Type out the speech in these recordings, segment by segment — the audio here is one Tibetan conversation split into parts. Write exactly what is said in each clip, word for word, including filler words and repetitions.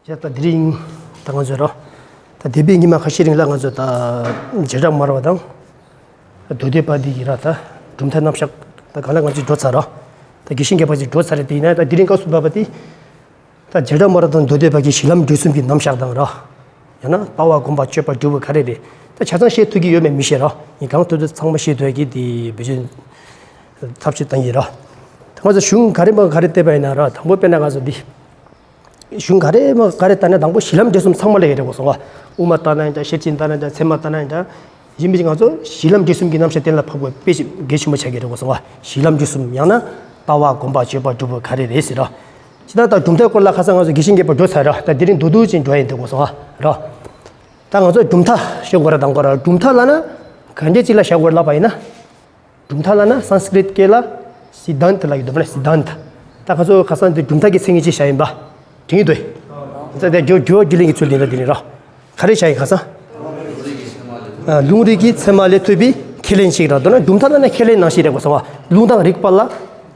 ཡ་ད་དེ་རིང་ད་ང་ཚོས་ར། ད་འདས་པའི་ཉི་མ་ཁ་ཤས་རིང་ལ་ང་ཚོས་ད་བྱེ་བྲག་སྨྲ་བ་དང་། མདོ་སྡེ་པ་འདི་གི་ར་ད་གྲུབ་མཐའ་རྣམ་གཞག་ད་གང་ལ་ང་ཚོས་འགྲོ་ཚར་ར། ད་དགེ་བཤེས་རྒྱལ་པོ་ཅིག་འགྲོ་ཚར་རེད། དེ་ཡིན་ན་ད་དེ་རིང་སྐབས་སུ་བབས་པ་དེ། ད་བྱེ་བྲག་སྨྲ་བ་དང་མདོ་སྡེ་པ་གི་གཞི་ལམ་འབྲས་གསུམ་གྱི་རྣམ་གཞག་དང་ར། ཡང་ན་ལྟ་བ་སྒོམ་པ་སྤྱོད་པ་སྒྲུབ་པ་ག་རེ་རེད། ད་ཆ་ཚང་ཤེས་ཐུབ་ཀྱི་ཡོད་མེད་མི་ཤེས་ར། ཡིན་གང་ཐུབ་ཐུབ་ཚང་མ་ཤེས་ཐུབ་ཀྱི་དེ་བེད་སྤྱོད་ཐབས་ཤེས་བཏང་གི་ར། ད་ང་ཚོ་གཞུང་ག་རེ་མ་ག་རེ་བལྟས་པ་ཡིན་ན་ར། དང་པོ་དཔེར་ན་ང་ཚོ་འདི། གཞུང་ག་རེ་མ་ག་རེ་ལྟ་ན་དང་པོ་གཞི་ལམ་འབྲས་གསུམ་ཚང་མ་ལ་ཡོད་རེད་གོ་སོང་བ། དབུ་མ་ལྟ་ན་ཡང་འདྲ། ཤེར་ཕྱིན་ལྟ་ན་ཡང་འདྲ། ཚད་མ་ལྟ་ན་ཡང་འདྲ། ཡིན་པའི་ང་ཚོ་གཞི་ལམ་འབྲས་གསུམ་གྱི་རྣམ་གཞག་གཏན་ལ་ཕབ་དགོས། དཔེ་ཞིག་གལ་ཆེན་པོ་ཆགས་ཀྱི་རེད་གོ་སོང་བ། གཞི་ལམ་འབྲས་གསུམ། ཡང་ན་ལྟ་བ་སྒོམ་པ་སྤྱོད་པ་སྒྲུབ་པ་ག་རེ་རེད་ཟེར་ར། ཇི་ལྟར་ད་གྲུབ་མཐའི་སྐོར་ལ་ཁ་སང་ང་ཚོ་དགེ་བཤེས་རྒྱལ་པོ་འགྲོ་ཚར་ར། ད་དེ་རིང་མདོར་བསྡུས་ཅིག་འགྲོ་ཡིན་འདུག་གོ་སོང་བ་ར། ད་ང་ཚོ་གྲུབ་མཐའ་ཤེས་དགོས་ར། དང་པོ་ར་གྲུབ་མཐའ་ལབ་ན་ག་འདྲས་ཅིག་ལ་བཞག་དགོས་ལབ་པ་ཡིན་ན། གྲུབ་མཐའ་ལབ་ན་སཾ་སྐྲྀཏ་སྐད་ལ་སིདྡྷཱནྟ་ལབ་ཀྱི་འདུག་པ་ལ། སིདྡྷཱནྟ། ད་ཁ་སང་ཁ་སང་འདི་གྲུབ་མཐའ་གི་མཚན་ཉིད་ཅིག་བཞག་ཡིན་པ། དྲན་གྱི་འདུག་ཨེ། ད་འདི་རྒྱུ་རྒྱུ་རྒྱུ་ལེན་གྱི་ཚུལ་འདི་འདྲ་འདི་ནི་ར། ག་རེ་བཞག་ཡིན་ཁ་སང་། ཨ། ལུང་རིགས་ཀྱི་ཚད་མ་ལས་ཐོས་པའི་ཁས་ལེན་ཞིག་ར། མདོར་ན་གྲུབ་མཐའ་ལབ་ན་ཁས་ལེན་ནང་བཞིན་རེད་གོ་སོང་བ། ལུང་དང་རིགས་པ་ལ།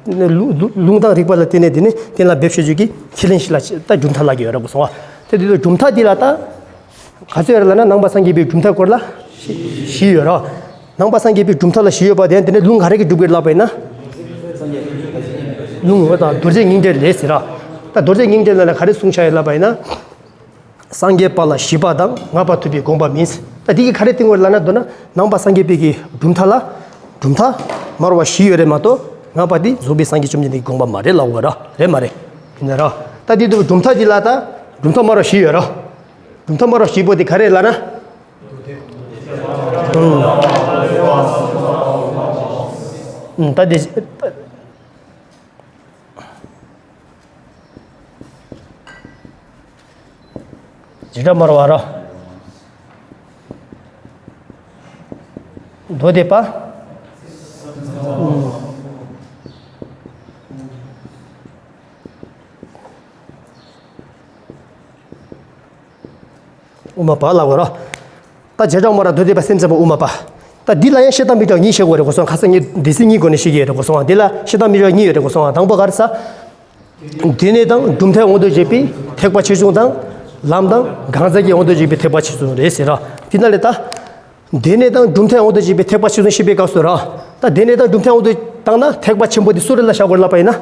ལུ་ལུ་ལུང་དང་རིགས་པ་ལ་བརྟེན་ནས་དེ་ནི་གཏན་ལ་འབེབས་བྱེད་རྒྱུ་གི་ཁས་ལེན་ཞིག་ལ་ད་གྲུབ་མཐའ་ལབ་ཀྱི་ཡོད་རེད་གོ་སོང་བ། དེ་དུས་གྲུབ་མཐའ་འདི་ལ་ད། ག་ཚོད་ཡོད་རེད་ལབ་ན་ནང་པ་སངས་རྒྱས་པའི་གྲུབ་མཐའ་སྐོར་ལ་བཞི་ཡོད་ར། ནང་པ་སངས་རྒྱས་པའི་གྲུབ་མཐའ་ལ་བཞི་ཡོད་པ་དེ་དེ་ནས་ལུང་ག་རེ་གིས་སྒྲུབ་ཀྱི་ལབ་པ་ཡིན་ན། ལུང་འོ་ད་རྡོ་རྗེ་སྙིང་འགྲེལ་རེད་ཟེར་ར། ད་རྡོ་རྗེ་སྙིང་འགྲེལ་ལ་ལ་ག་རེ་གསུངས་བཞག་ཡོད་ལབ་པ་ཡིན་ན། སངས་རྒྱས་པ་ལ་བཞི་པ་དང་ལྔ་པ་ཐུབ་པའི་དགོངས་པ་མིན། ད་འདི་གིས་ག་རེ་བསྟན་དགོས་ལབ་ན། མདོར་ན་ནང་པ་སངས་རྒྱས་པའི་གི་གྲུབ་མཐའ་ལ་གྲུབ་མཐའ་སྨྲ་བ་བཞི་ཡོད་རེད་མ་གཏོགས་ལྔ་པ་དེ་རྫོགས་པའི་སངས་རྒྱས་བཅོམ་ལྡན་འདས་ཀྱི་དགོངས་པ་མ་རེད་ལབ་དགོས་ར། རེད་མ་རེད། ཡིན་ན་ར། ད་འདི་དུ་གྲུབ་མཐའ་འདི་ལ་ད་གྲུབ་མཐའ་སྨྲ་བ་བཞི་ཡོད་ར། གྲུབ་མཐའ་སྨྲ་བ་བཞི་པོ་དེ་ག་རེ་ལབ་ན། ཨུམ། ཨུམ། ད་དེ། བྱེ་བྲག་སྨྲ་བ་ར། མདོ་སྡེ་པ། ཨུམ། དབུ་མ་པ་ལབ་དགོས་ར། ད་བྱེ་བྲག་སྨྲ་བ་མདོ་སྡེ་པ་སེམས་ཙམ་པ་དབུ་མ་པ། ད་འདི་ལ་ཡང་བཤད་སྟངས་མི་འདྲ་བ་གཉིས་བཤད་དགོས་རེད་གོ་སོང་། ཁ་སང་ངས་སྡེ་ཚན་གཉིས་སྒོ་ནས་བཤད་ཀྱི་ཡོད་རེད་གོ་སོང་། འདི་ལ་བཤད་སྟངས་མི་འདྲ་བ་གཉིས་ཡོད་རེད་གོ་སོང་། དང་པོ་ག་རེ་ཟེར། དེ་ནས་དང་གྲུབ་མཐའི་དབང་དུ་བྱས་པའི་ཐེག་པ་ཆེ་ཆུང་དང་། ལམ་དང་གང་ཟག་གི་དབང་དུ་བྱས་པའི་ཐེག་པ་ཆེ་ཆུང་རེད་ཟེར་ར། འདི་ན་ལས་ད། དེ་ནས་དང་གྲུབ་མཐའི་དབང་དུ་བྱས་པའི་ཐེག་པ་ཆེ་ཆུང་བཤད་པའི་སྐབས་སུ་ར། ད་དེ་ནས་དང་གྲུབ་མཐའི་དབང་དུ་བཏང་ན་ཐེག་པ་ཆེན་པོ་དེ་སུ་རེད་ལ་བཞག་དགོས་ལབ་པ་ཡིན་ན།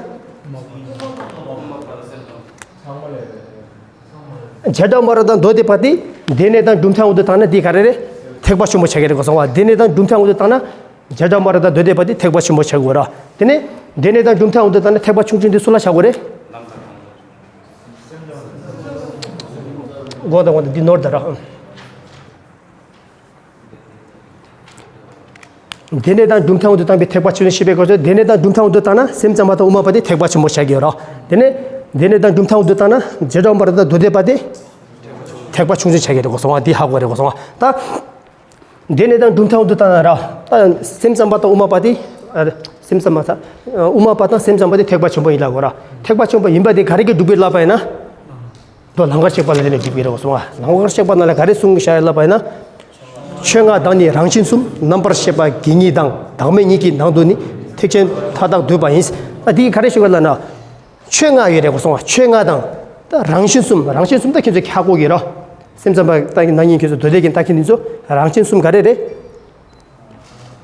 བྱེ་བྲག་སྨྲ་བ་དང་མདོ་སྡེ་པ་དེ། དེ་ནས་དང་གྲུབ་མཐའི་དབང་དུ་བཏང་ན་དེ་ག་རེ་རེད། ཐེག་པ་ཆེན་པོ་ཆགས་ཀྱི་རེད་གོ་སོང་བ། དེ་ནས་དང་གྲུབ་མཐའི་དབང་དུ་བཏང་ན། བྱེ་བྲག་སྨྲ་བ་དང་མདོ་སྡེ་པ་དེ་ཐེག་པ་ཆེན་པོ་ཆགས་དགོས་ར། དེ་ནས། དེ་ནས་དང་གྲུབ་མཐའི་དབང་དུ་བཏང་ན་ཐེག་པ་ཆུང་ཆུང་དེ་སུ་ལ་བཞག་དགོས་རེད། གོ་ད་གོ་ད་འདི་ནོར་ད་ར། དེ་ནས་དང་གྲུབ་མཐའི་དབང་དུ་བཏང་པའི་ཐེག་པ་ཆེ་ཆུང་བཤད་པའི་སྐབས་སུ། དེ་ནས་དང་གྲུབ་མཐའི་དབང་དུ་བཏང་ན་སེམས་ཙམ་པ་དང་དབུ་མ་པ་དེ་ཐེག་པ་ཆེན་པོ་ཆགས་ཀྱི་ཡོད་ར། དེ་ནས། དེ་ནས་དང་གྲུབ་མཐའི་དབང་དུ་བཏང་ན་བྱེ་བྲག་སྨྲ་བ་དང་མདོ་སྡེ་པ་དེ། ཐེག་པ་ཆུང་ཆུང་ཆགས་ཀྱི་རེད་གོ་སོང་བ། འདི་ཧ་གོ་རེད་གོ་སོང་བ། ད། དེ་ནས་དང་གྲུབ་མཐའི་དབང་དུ་བཏང་ན་ར། ད་སེམས་ཙམ་པ་དང་དབུ་མ་པ་དེ། ཨ། སེམས་ཙམ་པ་ད། དབུ་མ་པ་དང་སེམས་ཙམ་པ་དེ་ཐེག་པ་ཆེན་པོ་ཡིན་ལབ་དགོས་ར། ཐེག་པ་ཆེན་པོ་ཡིན་པ་དེ་ག་རེ་གིས་སྒྲུབ་པའི་ལབ་པ་ཡིན་ན། མདོ་ལམ་ཁར་གཤེགས་པ་ལ་བརྟེན་ནས་སྒྲུབ་ཀྱི་རེད་གསུང་བ། ལམ་ཁར་གཤེགས་པ་ནང་ལ་ག་རེ་གསུངས་བཞག་ལབ་པ་ཡིན་ན། ཆོས་ལྔ་དང་ནི་རང་བཞིན་གསུམ། རྣམ་པར་ཤེས་པ་དགེ་གཉིས་དང་། བདག་མེད་གཉིས་ཀྱི་ནང་དུ་ནི། ཐེག་ཆེན་མཐའ་དག་འདུས་པ་ཡིན། ད་འདི་ག་རེ་ཞུ་གི་ལབ་ན། ཆོས་ལྔ་ཡོད་རེད་གསུང་བ། ཆོས་ལྔ་དང་། ད་རང་བཞིན་གསུམ། རང་བཞིན་གསུམ་ད་ཁྱེད་ཚོས་ཧ་གོ་གི་རེད། སེམས་ཙམ་པ་ད་ནང་བཞིན་ཁྱེད་ཚོ་མདོ་སྡེ་གི་ད་ཁྱེད་ཚོ་རང་བཞིན་གསུམ་ག་རེ་རེད།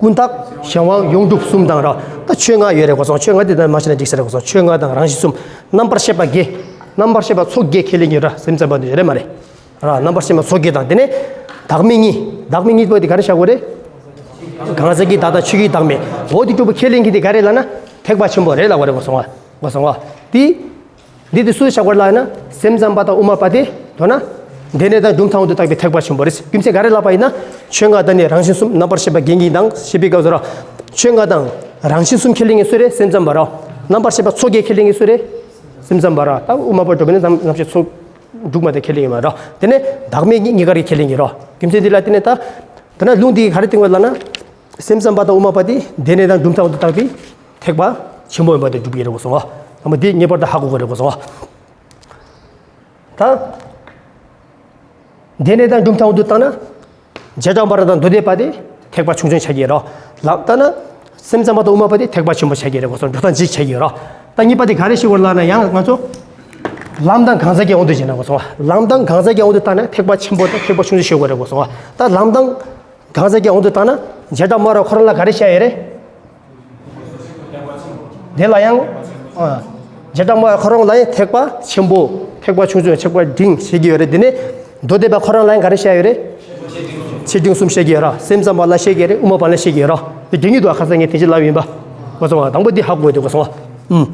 ཀུན་བརྟགས་གཞན་དབང་ཡོངས་གྲུབ་གསུམ་དང་ར། ད་ཆོས་ལྔ་ཡོད་རེད་གསུང་། ཆོས་ལྔ་དེ་ད་མ་ཤེས་ན་འགྲིག་ས་རེད་གསུང་། ཆོས་ལྔ་དང་རང་བཞིན་གསུམ། རྣམ་པར་ཤེས་པ་བརྒྱད། རྣམ་པར་ཤེས་པ་ཚོགས་བརྒྱད་ཁས་ལེན་གྱི་ར། སེམས་ཙམ་པ་འདི་རེད་མ་རེད། ར། རྣམ་པར་ཤེས་པ་ཚོགས་བརྒྱད་དང་། དེ་ནས་བདག་མེད་གཉིས། བདག་མེད་གཉིས་པོ་དེ་ག་རེ་བཞག་དགོས་རེད། གང་ཟག་གི་བདག་དང་ཆོས་ཀྱི་བདག་མེད། འོ་དེ་གྲུབ་པ་ཁས་ལེན་གྱི་དེ་ག་རེ་ལབ་ན། ཐེག་པ་ཆེན་པོ་རེད་ལབ་དགོས་རེད་གསུང་བ། གསུང་བ། དེ། འདི་དེ་སུ་བཞག་དགོས་ལབ་ན། སེམས་ཙམ་པ་དང་དབུ་མ་པ་དེ། མདོར་ན། དེ་ནས་དང་གྲུབ་མཐའི་དབང་དུ་བཏང་པའི་ཐེག་པ་ཆེན་པོ་རེད། རྒྱུ་མཚན་ག་རེ་ལབ་པ་ཡིན་ན། ཆོས་ལྔ་དང་ནི་རང་བཞིན་གསུམ། རྣམ་པར་ཤེས་པ་བརྒྱད་གཉིས་དང་། ཞེས་པའི་སྐབས་སུ་ར། ཆོས་ལྔ་དང་རང་བཞིན་གསུམ་ཁས་ལེན་མཁན་སུ་རེད། སེམས་ཙམ་པ་ར། རྣམ་པར་ཤེས་པ་ཚོགས་བརྒྱད་ཁས་ལེན་མཁན་སུ་རེད། སེམས་ཙམ་པ་ར། ད་དབུ་མ་པ་འགྲོ་བའི་ནི་རྣམ་རྣམ་ཤེས་ཚོགས་དྲུག་མ་དེ་ཁས་ལེན་ཡིན་མ་ར། དེ་ནས་བདག་མེད་གཉིས་གཉིས་ཀ་རེ་ཁས་ལེན་གྱི་ར། རྒྱུ་མཚན་འདི་ལ་བརྟེན་ནས་ད། ད་ན་ལུང་འདི་ག་རེ་བསྟན་དགོས་ལབ་ན། སེམས་ཙམ་པ་དང་དབུ་མ་པ་དེ་དེ་ནས་དང་གྲུབ་མཐའི་དབང་དུ་བཏང་པའི་ཐེག་པ་ཆེན་པོ་ཡིན་པ་དེ་སྒྲུབ་ཀྱི་རེད་གསུང་བ། ད་མ་འདི་ངེས་པར་དུ་ཧ་གོ་དགོས་རེད་གསུང་བ། ད། དེ་ནས་དང་གྲུབ་མཐའི་དབང་དུ་བཏང་ན། བྱེ་བྲག་སྨྲ་བ་དང་མདོ་སྡེ་པ་དེ་ཐེག་པ་ཆུང་ཆུང་ཆགས་ཀྱི་རེད། ལབ་ལྟ་ན། སེམས་ཙམ་པ་དང་དབུ་མ་པ་དེ་ཐེག་པ་ཆེན་པོ་ཆགས་ཀྱི་རེད་གསུང་། འགྲོ་སྟངས་གཅིག་ཆགས་ཀྱི་རེད། ད་གཉིས་པ་དེ་ག་རེ་ཞིག་བར་ལབ་ན་ཡང་ང་ཚོ། ལམ་དང་གང་ཟག་གི་དབང་དུ་བྱས་ན་གོ་སོང་བ། ལམ་དང་གང་ཟག་གི་དབང་དུ་བཏང་ན་ཐེག་པ་ཆེན་པོ་དང་ཐེག་པ་ཆུང་ཆུང་ཤོད་དགོས་རེད་གོ་སོང་བ། ད་ལམ་དང་གང་ཟག་གི་དབང་དུ་བཏང་ན་བྱེ་བྲག་སྨྲ་བ་ཁོ་རང་ལ་ག་རེ་བཤད་ཡོད་རེད། དེ་ལ་ཡང་། ཨ། བྱེ་བྲག་སྨྲ་བ་ཁོ་རང་ལ་ཡང་ཐེག་པ་ཆེན་པོ། ཐེག་པ་ཆུང་ཆུང་། ཐེག་པ་འབྲིང་བཤད་ཀྱི་ཡོད་རེད། དེ་ནས་མདོ་སྡེ་པ་ཁོ་རང་ལ་ཡང་ག་རེ་བཤད་ཡོད་རེད། ཆེ་འབྲིང་གསུམ་བཤད་ཀྱི་ཡོད་ར། སེམས་ཙམ་པ་ལ་བཤད་ཀྱི་རེད། དབུ་མ་པ་ལ་བཤད་ཀྱི་ཡོད་ར། དེ་འདྲ་གཉིས་འདུག་ཁ་སང་ངས་དེ་ཅི་ལབ་ཡིན་པ། གོ་སོང་བ། དང་པོ་འདི་ཧ་གོ་དེ་གོ་སོང་བ། ཨུམ།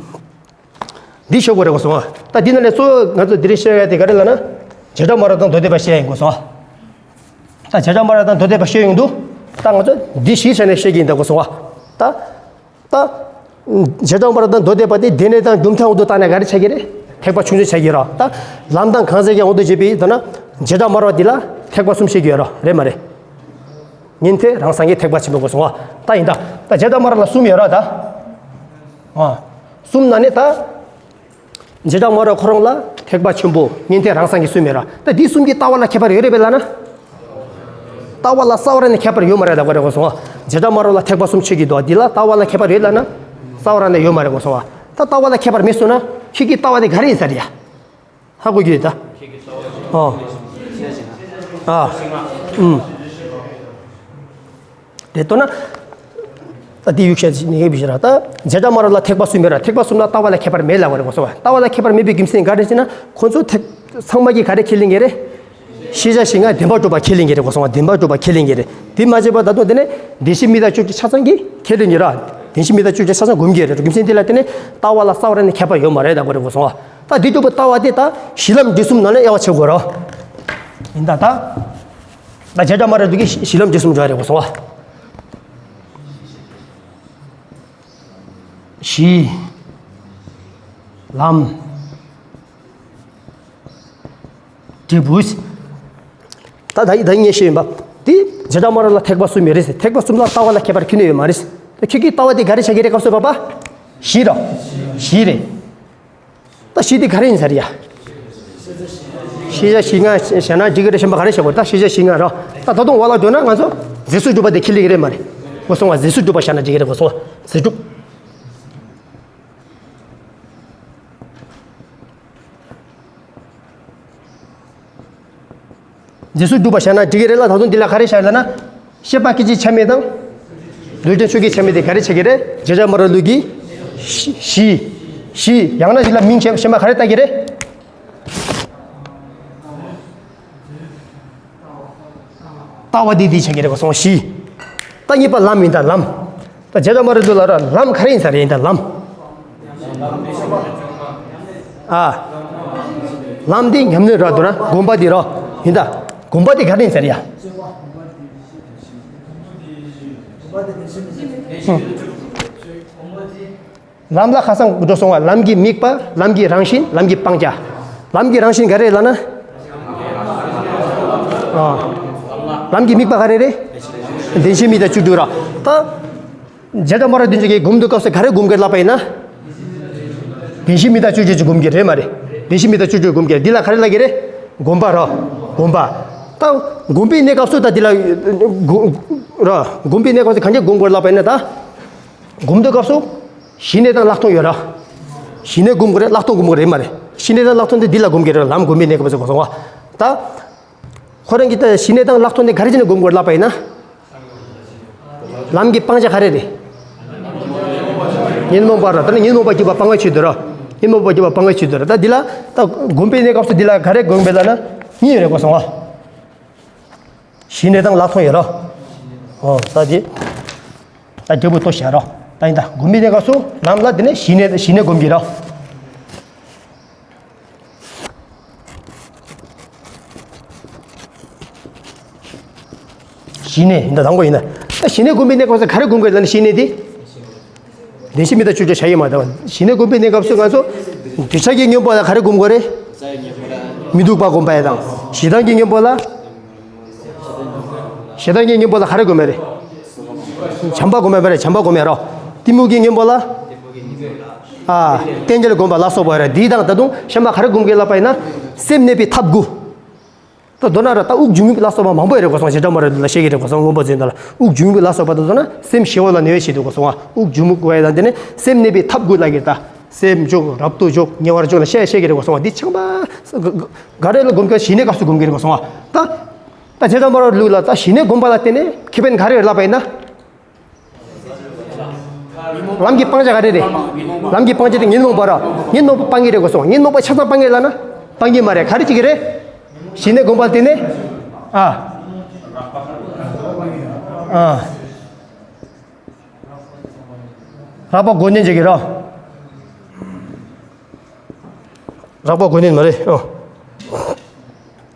འདི་ཤོད་དགོས་རེད་གོ་སོང་བ། ད་འདི་ནང་ནས་གཙོ་བོ་ང་ཚོ་འདི་རིང་བཤད་ཡ་དེ་ག་རེ་ལབ་ན། བྱེ་བྲག་སྨྲ་བ་དང་མདོ་སྡེ་པ་བཤད་ཡིན་གོ་སོང་བ། ད་བྱེ་བྲག་སྨྲ་བ་དང་མདོ་སྡེ་པ་ཤོད་ཡོང་དུས། ད་ང་ཚོ་འདི་གཞི་བྱས་ནས་བཤད་ཀྱི་ཡིན་ད་གོ་སོང་བ། ད། ད། བྱེ་བྲག་སྨྲ་བ་དང་མདོ་སྡེ་པ་དེ་སྡེ་གནས་དང་གྲུབ་མཐའི་དབང་དུ་བཏང་ནས་ག་རེ་ཆགས་ཀྱི་རེད། ཐེག་པ་ཆུང་ཆུང་ཆགས་ཀྱི་རེད། ད། ལམ་དང་གང་ཟག་གི་དབང་དུ་བྱས་པའི་ད་ན། བྱེ་བྲག་སྨྲ་བ་འདི་ལ་ཐེག་པ་གསུམ་བཤད་ཀྱི་ཡོད་ར། རེད་མ་རེད། ཉན་ཐོས་རང་སངས་རྒྱས་ཐེག་པ་ཆེན་པོ་གོ་སོང་བ། ད་ཡིན་ད། ད་བྱེ་བྲག་སྨྲ་བ་ལ་གསུམ་ཡོད་ར་ད། ཨ། གསུམ་ནང་ནས་ད། བྱེ་བྲག་སྨྲ་བ་ཁོ་རང་ལ་ཐེག་པ་ཆེན་པོ། ཉན་ཐོས་རང་སངས་རྒྱས་གསུམ་ཡོད་ར། ད་འདི་གསུམ་གྱི་ལྟ་བ་ལ་ཁྱད་པར་ཡོད་རེད་པས་ལབ་ན། ལྟ་བ་ལ་རྩ་བ་རང་ནས་ཁྱད་པར་ཡོད་མ་རེད་ལབ་དགོས་རེད་གོ་སོང་བ། བྱེ་བྲག་སྨྲ་བ་ལ་ཐེག་པ་གསུམ་ཆོས་ཀྱི་འདུག་འདི་ལ་ལྟ་བ་ལ་ཁྱད་པར་ཡོད་ལབ་ན། རྩ་བ་རང་ནས་ཡོད་མ་རེད་གོ་སོང་བ། ད་ལྟ་བ་ལ་ཁྱད་པར་མེད་སོང་ན་ཁྱེད་ཀྱི་ལྟ་བ་དེ་ག་རེ་ཡིན་ས་རེད་ཡ། ཧ་གོ་རྒྱུ་ཡོད་ད། ཨོ། ཨ། ཨུམ། དེ་ལྟོས་ན། ད་དེ་ཡུག་བཤད་ནི་ཡོད་པའི་ཕྱིར་ད། བྱེ་བྲག་སྨྲ་བ་ལ་ཐེག་པ་གསུམ་ཡོད་ར། ཐེག་པ་གསུམ་ལ་ལྟ་བ་ལ་ཁྱད་པར་མེད་ལབ་པ་རེད་གོ་སོང་བ། ལྟ་བ་ལ་ཁྱད་པར་མེད་པའི་རྒྱུ་མཚན་ག་རེ་ཟེར་ན། ཁོ་ཚོ་ཐེག་ཚང་མ་གིས་ག་རེ་ཁས་ལེན་གྱི་རེད། ཤེས་བྱ་ཞིག་ང་བདེན་པར་གྲུབ་པ་ཁས་ལེན་གྱི་རེད་གོ་སོང་བ། བདེན་པར་གྲུབ་པ་ཁས་ལེན་གྱི་རེད། དེ་མ་བྱས་པ་ད་དུང་དེ་ནས་བདེན་བཞི་མི་རྟག་བཅུ་དྲུག་ཆ་ཚང་གིས་ཁས་ལེན་གྱི་ར། བདེན་བཞི་མི་རྟག་བཅུ་དྲུག་ཆ་ཚང་སྒོམ་གྱི་རེད། རྒྱུ་མཚན་དེ་ལ་བརྟེན་ནས་ལྟ་བ་ལ་རྩ་བ་རང་ནས་ཁྱད་པར་ཡོད་མ་རེད་ལབ་པ་རེད་གོ་སོང་བ། ད་དེ་གྲུབ་པའི་ལྟ་བ་དེ་ད་གཞི་ལམ་འབྲས་གསུམ་ནང་ནས་དབྱེ་བ་ཕྱེ་དགོས་ར། ཡིན་ད་ད། ད་བྱེ་བྲག་སྨྲ་བ་འདི་གིས་གཞི་ལམ་འབྲས་གསུམ་འཇོག་རེད་གོ་སོང་བ། གཞི། ལམ། འབྲས་བུ། ད་ད་ད་ངས་བཤད་ཡིན་པ། དེ་བྱེ་བྲག་སྨྲ་བ་ལ་ཐེག་པ་གསུམ་ཡོད་རེད་ཟེར། ཐེག་པ་གསུམ་ལ་ལྟ་བ་ལ་ཁྱད་པར་ཁྱོན་ནས་ཡོད་མ་རེད་ཟེར། ད་ཁྱོད་ཀྱི་ལྟ་བ་དེ་ག་རེ་ཆགས་ཀྱི་རེད་སྐབས་སུ་བབ་པ། གཞི་ར། གཞི་རེད། ད་གཞི་དེ་ག་རེ་ཡིན་ས་རེད་ཡ། ཤེས་བྱ་གཞི་ལྔ་བྱས་ན་འགྲིག་གི་རེད། གཞན་པ་ག་རེ་བྱེད་དགོས། ད་ཤེས་བྱ་གཞི་ལྔ་ར། ད་ད་དུང་བ་ལ་འགྲོ་ན་ང་ཚོ་རྫས་སུ་གྲུབ་པ་དེ་ཁས་ལེན་གྱི་རེད་མ་རེད། གོ་སོང་བ། རྫས་སུ་གྲུབ་པ་བཞག་ན་འགྲིག་གི་རེད། གོ་སོང་བ། རྫས་གྲུབ། རྫས་སུ་གྲུབ་པ་བཞག་ན་འགྲིག་གི་རེད་ལ། ད་དུང་འདི་ལ་ག་རེ་བཞག་ལབ་ན། ཤེས་པ་སྐད་ཅིག་ཆ་མེད་དང་། ལུས་ཅན་ཆོས་ཀྱི་ཆ་མེད་དེ་ག་རེ་ཆགས་ཀྱི་རེད། བྱེ་བྲག་སྨྲ་བ་ལུགས་ཀྱི་གཞི། གཞི། གཞི། ཡང་ན་གཞི་ལ་མིང་བྱས་གཞན་པ་ག་རེ་བཏགས་ཀྱི་རེད། ལྟ་བ་འདི་འདི་བྱེད་ཀྱི་རེད་གོ་སོང་། གཞི། ད་གཉིས་པ་ལམ་ཡིན་ད་ལམ། ད་བྱེ་བྲག་སྨྲ་བ་ལུགས་ལ་ར་ལམ་ག་རེ་ཡིན་ས་རེད་ཡིན་ད་ལམ། ཨ། ལམ་འདི་ཉམས་ལེན་ར་འདུག་ན་སྒོམ་པ་འདི་ར་ཡིན་ད། སྒོམ་པ་འདི་ག་རེ་ཡིན་ས་རེད་ཡ། ལམ་ལ་ཁ་སང་འགྲོ་སོང་བ། ལམ་གྱི་དམིགས་པ། ལམ་གྱི་རང་བཞིན། ལམ་གྱི་སྤང་བྱ། ལམ་གྱི་རང་བཞིན་ག་རེ་ལབ་ན། ཨ། ལམ་གྱི་དམིགས་པ་ག་རེ་རེད། བདེན་བཞི་མི་རྟག་བཅུ་དྲུག་ར། ད། བྱེ་བྲག་སྨྲ་བ་བདུན་ཅུ་གིས་སྒོམ་དུས་སྐབས་སུ་ག་རེ་སྒོམ་དགོས་ལབ་པ་ཡིན་ན། བདེན་བཞི་མི་རྟག་བཅུ་དྲུག་ཅིག་སྒོམ་གྱི་རེད་མ་རེད། བདེན་བཞི་མི་རྟག་བཅུ་དྲུག་སྒོམ་གྱི་རེད། འདི་ལ་ག་རེ་ལབ་ཀྱི་རེད། སྒོམ་པ་ར། སྒོམ་པ། ད། སྒོམ་པའི་གནས་སྐབས་སུ་ད་འདི་ལ། སྒོམ། ར། སྒོམ་པའི་གནས་སྐབས་སུ་གང་ཅི་སྒོམ་དགོས་ལབ་པ་ཡིན་ན་ད། སྒོམ་དུས་སྐབས་སུ། ཞི་གནས་དང་ལྷག་མཐོང་ཡོད་ར། ཞི་གནས་སྒོམ་དགོས་རེད། ལྷག་མཐོང་སྒོམ་དགོས་རེད་མ་རེད། ཞི་གནས་དང་ལྷག་མཐོང་དེ་འདི་ལ་སྒོམ་གྱི་རེད། ལམ་སྒོམ་པའི་གནས་སྐབས་སུ་གོ་སོང་བ། ད། ཁོ་རང་གིས་ད་ཞི་གནས་དང་ལྷག་མཐོང་དེ་ག་རེ་བྱས་ནས་སྒོམ་དགོས་ལབ་པ་ཡིན་ན། ལམ་གྱི་སྤང་བྱ་ག་རེ་རེད། ཉོན་མོངས་པ་ར། ད་ནི་ཉོན་མོངས་པ་བརྒྱུད་པ་སྤང་བའི་ཆེད་དུ་ར། ཉོན་མོངས་པ་བརྒྱུད་པ་སྤང་བའི་ཆེད་དུ་ར། ད་འདི་ལ་ད་སྒོམ་པའི་གནས་སྐབས་སུ་འདི་ལ་ག་རེ་སྒོམ་དགོས་ལབ་ན། གཉིས་ཡོད་རེད་གོ་སོང་ཨ། ཞི་གནས་དང་ལྷག་མཐོང་ཡོད་ར། ཨོ་ད་འདི། ད་རྒྱལ་པོ་ལྟོས་བྱ་ར། ད་ཡིན་ད་སྒོམ་པའི་གནས་སྐབས་སུ་ལམ་ལ་འདི་ནས་ཞི་གནས་ཞི་གནས་སྒོམ་གྱི་ར། ཞི་གནས་ཡིན་ད་དང་པོ་ཡིན་ན། ད་ཞི་གནས་སྒོམ་པའི་གནས་སྐབས་སུ་ག་རེ་སྒོམ་དགོས་ལབ་ན་ཞི་གནས་དེ། བདེན་བཞི་མི་རྟག་བཅུ་དྲུག་བྱ་ཡི་མ་དང་། ཞི་གནས་སྒོམ་པའི་གནས་སྐབས་སུ་ང་ཚོ། འདོད་ཆགས་ཀྱི་གཉེན་པོ་ལ་ག་རེ་སྒོམ་དགོས་རེད། མི་སྡུག་པ་སྒོམ་པ་ཡ་དང་། ཞེ་སྡང་གི་གཉེན་པོ་ལ། ཞེ་སྡང་གི་གཉེན་པོ་ལ་ག་རེ་སྒོམ་ཡ་རེད། བྱམས་པ་སྒོམ་ཡ་མ་རེད། བྱམས་པ་སྒོམ་ཡ་རོ། གཏི་མུག་གི་གཉེན་པོ་ལ། ཨ། རྟེན་འབྲེལ་སྒོམ་པ་ལ་སོགས་པ་རེད། འདི་དང་ད་དུང་གཞན་པ་ག་རེ་སྒོམ་དགོས་ལབ་པ་ཡིན་ན། སེམས་གནས་པའི་ཐབས་དགུ། ད་མདོར་ན་ར་ད་དབུགས་འབྱུང་རྔུབ་ལ་སོགས་པ་མང་པོ་ཡོད་རེད་གོ་སོང་། བྱེ་བྲག་སྨྲ་བ་ལ་བཤད་ཀྱི་རེད་གོ་སོང་། མངོན་པ་མཛོད་ལ་དབུགས་འབྱུང་རྔུབ་ལ་སོགས་པ་ད་མདོར་ན་སེམས་ཞི་བ་ལ་ནུས་པའི་ཆེད་དུ་གོ་སོང་བ། དབུགས་འབྱུང་རྔུབ་དགོས་ཡ་དང་དེ་ནས་སེམས་གནས་པའི་ཐབས་དགུ་ལ་གྱུར་ད། སེམས་འཇུག་རབ་ཏུ་འཇུག་ཉེ་བར་འཇུག་ལ་བཤད་བཤད་ཀྱི་རེད་གོ་སོང་བ། འདི་ཚང་མ་ག་རེ་ལ་སྒོམ་ག་ཞི་གནས་སྐབས་སུ་སྒོམ་གྱི་རེད་གོ་སོང་བ། ད་ད་ཇི་ལྟར་མར་ལུགས་ལ་ད་ཞི་གནས་སྒོམ་པ་ལ་བརྟེན་ནས་ཁེ་ཕན་ག་རེ་ལབ་པ་ཡིན་ན། ལམ་གྱི་སྤང་བྱ་ག་རེ་རེད། ལམ་གྱི་སྤང་བྱ་དེ་ཉོན་མོངས་པ་ར། ཉོན་མོངས་པ་སྤང་གི་རེད་གོ་སོང་། ཉོན་མོངས་པ་ཆ་ཚང་སྤང་གི་ལབ་ན་སྤང་གི་མ་རེད། ག་རེ་བྱེད་ཀྱི་རེད། ཞི་གནས་སྒོམ་པ་ལ་བརྟེན་ནས། ཨ། ཨ། རགས་པ་མགོ་ནོན་བྱེད་ཀྱི་ར། རགས་པ་མགོ་ནོན་མ་རེད། ཨོ།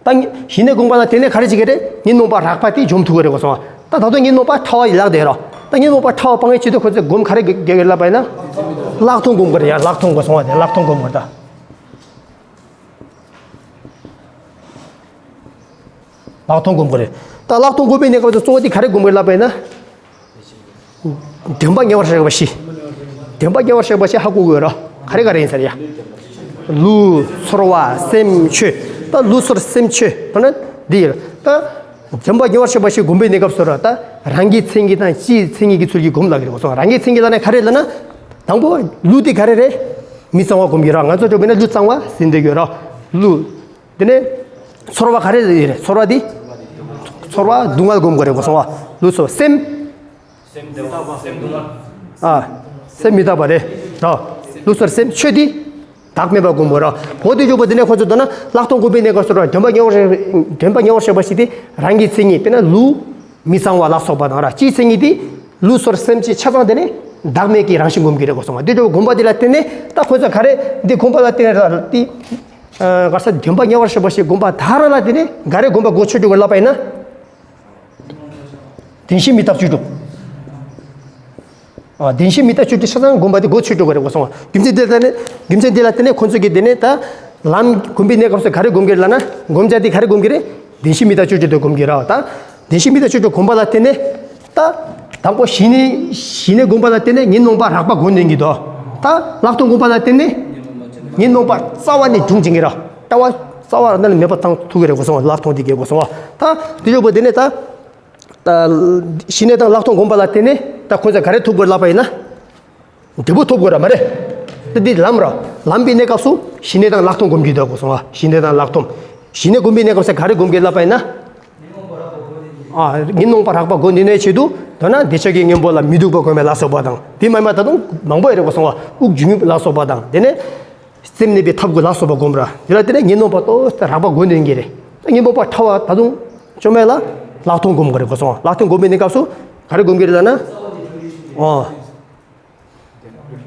ད་ཞི་གནས་སྒོམ་པ་ལ་བརྟེན་ནས་ག་རེ་བྱེད་ཀྱི་རེད། ཉོན་མོངས་པ་རགས་པ་དེ་འཇོམས་ཐུབ་ཀྱི་རེད་གོ་སོང་བ། ད་ད་དུང་ཉོན་མོངས་པ་ཕྲ་བ་ཡི་ལག་དེ་ར། ད་ཉོན་མོངས་པ་ཕྲ་བ་སྤང་བའི་ཆེད་དུ་ཁོ་ཚོས་སྒོམ་ག་རེ་དགོས་ཀྱི་ལབ་པ་ཡིན་ན། ལྷག་མཐོང་སྒོམ་དགོས་རེད་ཡ། ལྷག་མཐོང་གོ་སོང་བ་དེ་ལྷག་མཐོང་སྒོམ་དགོས་ད། ལྷག་མཐོང་སྒོམ་དགོས་རེད། ད་ལྷག་མཐོང་སྒོམ་པའི་གནས་སྐབས་སུ་གཙོ་བོ་དེ་ག་རེ་སྒོམ་དགོས་ལབ་པ་ཡིན་ན། བདེན་པ་ཉེ་བར་བཤད་པ་བཞི། བདེན་པ་ཉེ་བར་བཤད་པ་བཞི་ཧ་གོ་དགོས་ར། ག་རེ་ག་རེ་ཡིན་ཟེར་ཡ། ལུས་ཚོར་བ་སེམས་ཆོས། ད་ལུས་ཚོར་སེམས་ཆོས་ད་ནི་འདི་ཡིན། ད་བདེན་པ་ཉེ་བར་བཤད་པ་བཞི་སྒོམ་པའི་གནས་སྐབས་སུ་ར། ད་རང་གི་མཚན་ཉིད་དང་སྤྱིའི་མཚན་ཉིད་ཀྱི་ཚུལ་གྱིས་སྒོམ་ལབ་ཀྱི་རེད་གོ་སོང་། རང་གི་མཚན་ཉིད་ལབ་ན་ག་རེ་ལབ་ན། དང་པོ་ལུས་དེ་ག་རེ་རེད། མི་གཙང་བ་སྒོམ་གྱི་ར། ང་ཚོ་འགྲོ་བས་ན་ལུས་གཙང་བ་ཟིན་བསྡད་ཡོད་ར། ལུས། དེ་ནས་ཚོར་བ་ག་རེ་རེད། ཚོར་བ་འདི། ཚོར་བ་སྡུག་བསྔལ་སྒོམ་དགོས་རེད་གོ་སོང་བ། ལུས་ཚོར་སེམས། ཨ། སེམས་མི་རྟག་པ་རེད། ཨ། ལུས་ཚོར་སེམས་ཆོས་འདི། བདག་མེད་པ་སྒོམ་དགོས་ར། འོ་དེ་འཇོག་པ་འདི་ནས་ཁོ་ཚོ་ལྟ་ན་ལྷག་མཐོང་སྒོམ་པའི་གནས་སྐབས་སུ་ར། བདེན་པ་ཉེ་བར་བདེན་པ་ཉེ་བར་བཤད་པ་ཞིག་དེ་རང་གི་མཚན་ཉིད་དཔེར་ན་ལུས། མི་གཙང་བ་ལ་སོགས་པ་དང་ར། སྤྱིའི་མཚན་ཉིད་དེ། ལུས་ཚོར་སེམས་ཅན་ཆ་ཚང་དེ་ནི་བདག་མེད་ཀྱི་རང་བཞིན་སྒོམ་གྱི་རེད་གོ་སོང་བ། འདི་འདྲ་བོ་སྒོམ་པ་འདི་ལ་བརྟེན་ནས་ད་ཁོ་ཚོ་ག་རེ་འདི་སྒོམ་པ་ལ་བརྟེན་ནས་ར་འདི། ཨ། ག་ས་བདེན་པ་ཉེ་བར་བཤད་པ་ཞིག་སྒོམ་པ་ད་རང་ལ་བརྟེན་ནས་ག་རེ་སྒོམ་པ་གོ་ཆོད་འགྲོ་གི་ལབ་པ་ཡིན་ན། བདེན་བཞི་མི་རྟག་བཅུ་དྲུག་ཨ། བདེན་བཞི་མི་རྟག་བཅུ་དྲུག་ཆ་ཚང་སྒོམ་པ་དེ་གོ་ཆོད་འགྲོ་གི་རེད་གོ་སོང་བ། རྒྱུ་མཚན་དེ་ལ་བརྟེན་ནས་རྒྱུ་མཚན་དེ་ལ་བརྟེན་ནས་ཁོ་ཚོ་གིས་དེ་ནས་ད་ལམ་སྒོམ་པའི་གནས་སྐབས་སུ་ག་རེ་སྒོམ་གྱི་རེད་ལབ་ན། སྒོམ་བྱ་དེ་ག་རེ་སྒོམ་གྱི་རེད། བདེན་བཞི་མི་རྟག་བཅུ་དྲུག་དེ་སྒོམ་གྱི་རེད་བ། ད་བདེན་བཞི་མི་རྟག་བཅུ་དྲུག་སྒོམ་པ་ལ་བརྟེན་ནས་ད་དང་པོ་ཞི་གནས་ཞི་གནས་སྒོམ་པ་ལ་བརྟེན་ནས་ཉོན་མོངས་པ་རགས་པ་མགོ་ནོན་གྱི་འདུག་ད་ལྷག་མཐོང་སྒོམ་པ་ལ་བརྟེན་ནས་ཉོན་མོངས་པ་རྩ་བ་ནས་སྦྱོང་བྱེད་ཀྱི་རེད། ལྟ་བ་རྩ་བ་ནས་མེད་པ་བཏང་ཐུབ་ཀྱི་རེད་གོ་སོང་བ། ལྷག་མཐོང་དེ་གས་གོ་སོང་བ། ད་དེ་འཇོག་པ་དེ་ནས་ད། ད་ཞི་གནས་དང་ལྷག་མཐོང་སྒོམ་པ་ལ་བརྟེན་ནས་ད་ཁོ་ཚོས་ག་རེ་ཐོབ་དགོས་ལབ་པ་ཡིན་ན། འབྲས་བུ་ཐོབ་དགོས་ར་མ་རེད། ད་འདི་ལམ་ར། ལམ་པའི་གནས་སྐབས་སུ་ཞི་གནས་དང་ལྷག་མཐོང་སྒོམ་གྱི་འདུག་གོ་སོང་ཨ། ཞི་གནས་དང་ལྷག་མཐོང་། ཞི་གནས་སྒོམ་པའི་གནས་སྐབས་སུ་ག་རེ་སྒོམ་གྱི་ལབ་པ་ཡིན་ན། ཨ། ཉོན་མོངས་པ་རགས་པ་མགོ་ནོན་ནས་ཆེད་དུ་ད་ན་འདོད་ཆགས་ཀྱི་གཉེན་པོ་ལ་མི་སྡུག་པ་སྒོམ་པ་ལ་སོགས་པ་དང་དེ་མ་ཡིན་པ་ད་དུང་མང་པོ་ཡོད་རེད་གོ་སོང་ཨ། དབུགས་འབྱིན་ལ་སོགས་པ་དང་དེ་ནས། སེམས་གནས་པའི་ཐབས་དགུ་ལ་སོགས་པ་སྒོམ་ར། དེ་ལ་བརྟེན་ནས་ཉོན་མོངས་པ་ཏོག་ཙམ་རགས་པ་མགོ་ནོན་གྱི་རེད། ད་ཉོན་མོངས་པ་ཕྲ་བ་ད་དུང་བཅོམ་མེད་ལ་ལྷག་མཐོང་སྒོམ་དགོས་རེད་གོ་སོང་། ལྷག་མཐོང་སྒོམ་པའི་གནས་སྐབས་སུ་ག་རེ་སྒོམ་གྱི་རེད་ལབ་ན། ཨོ།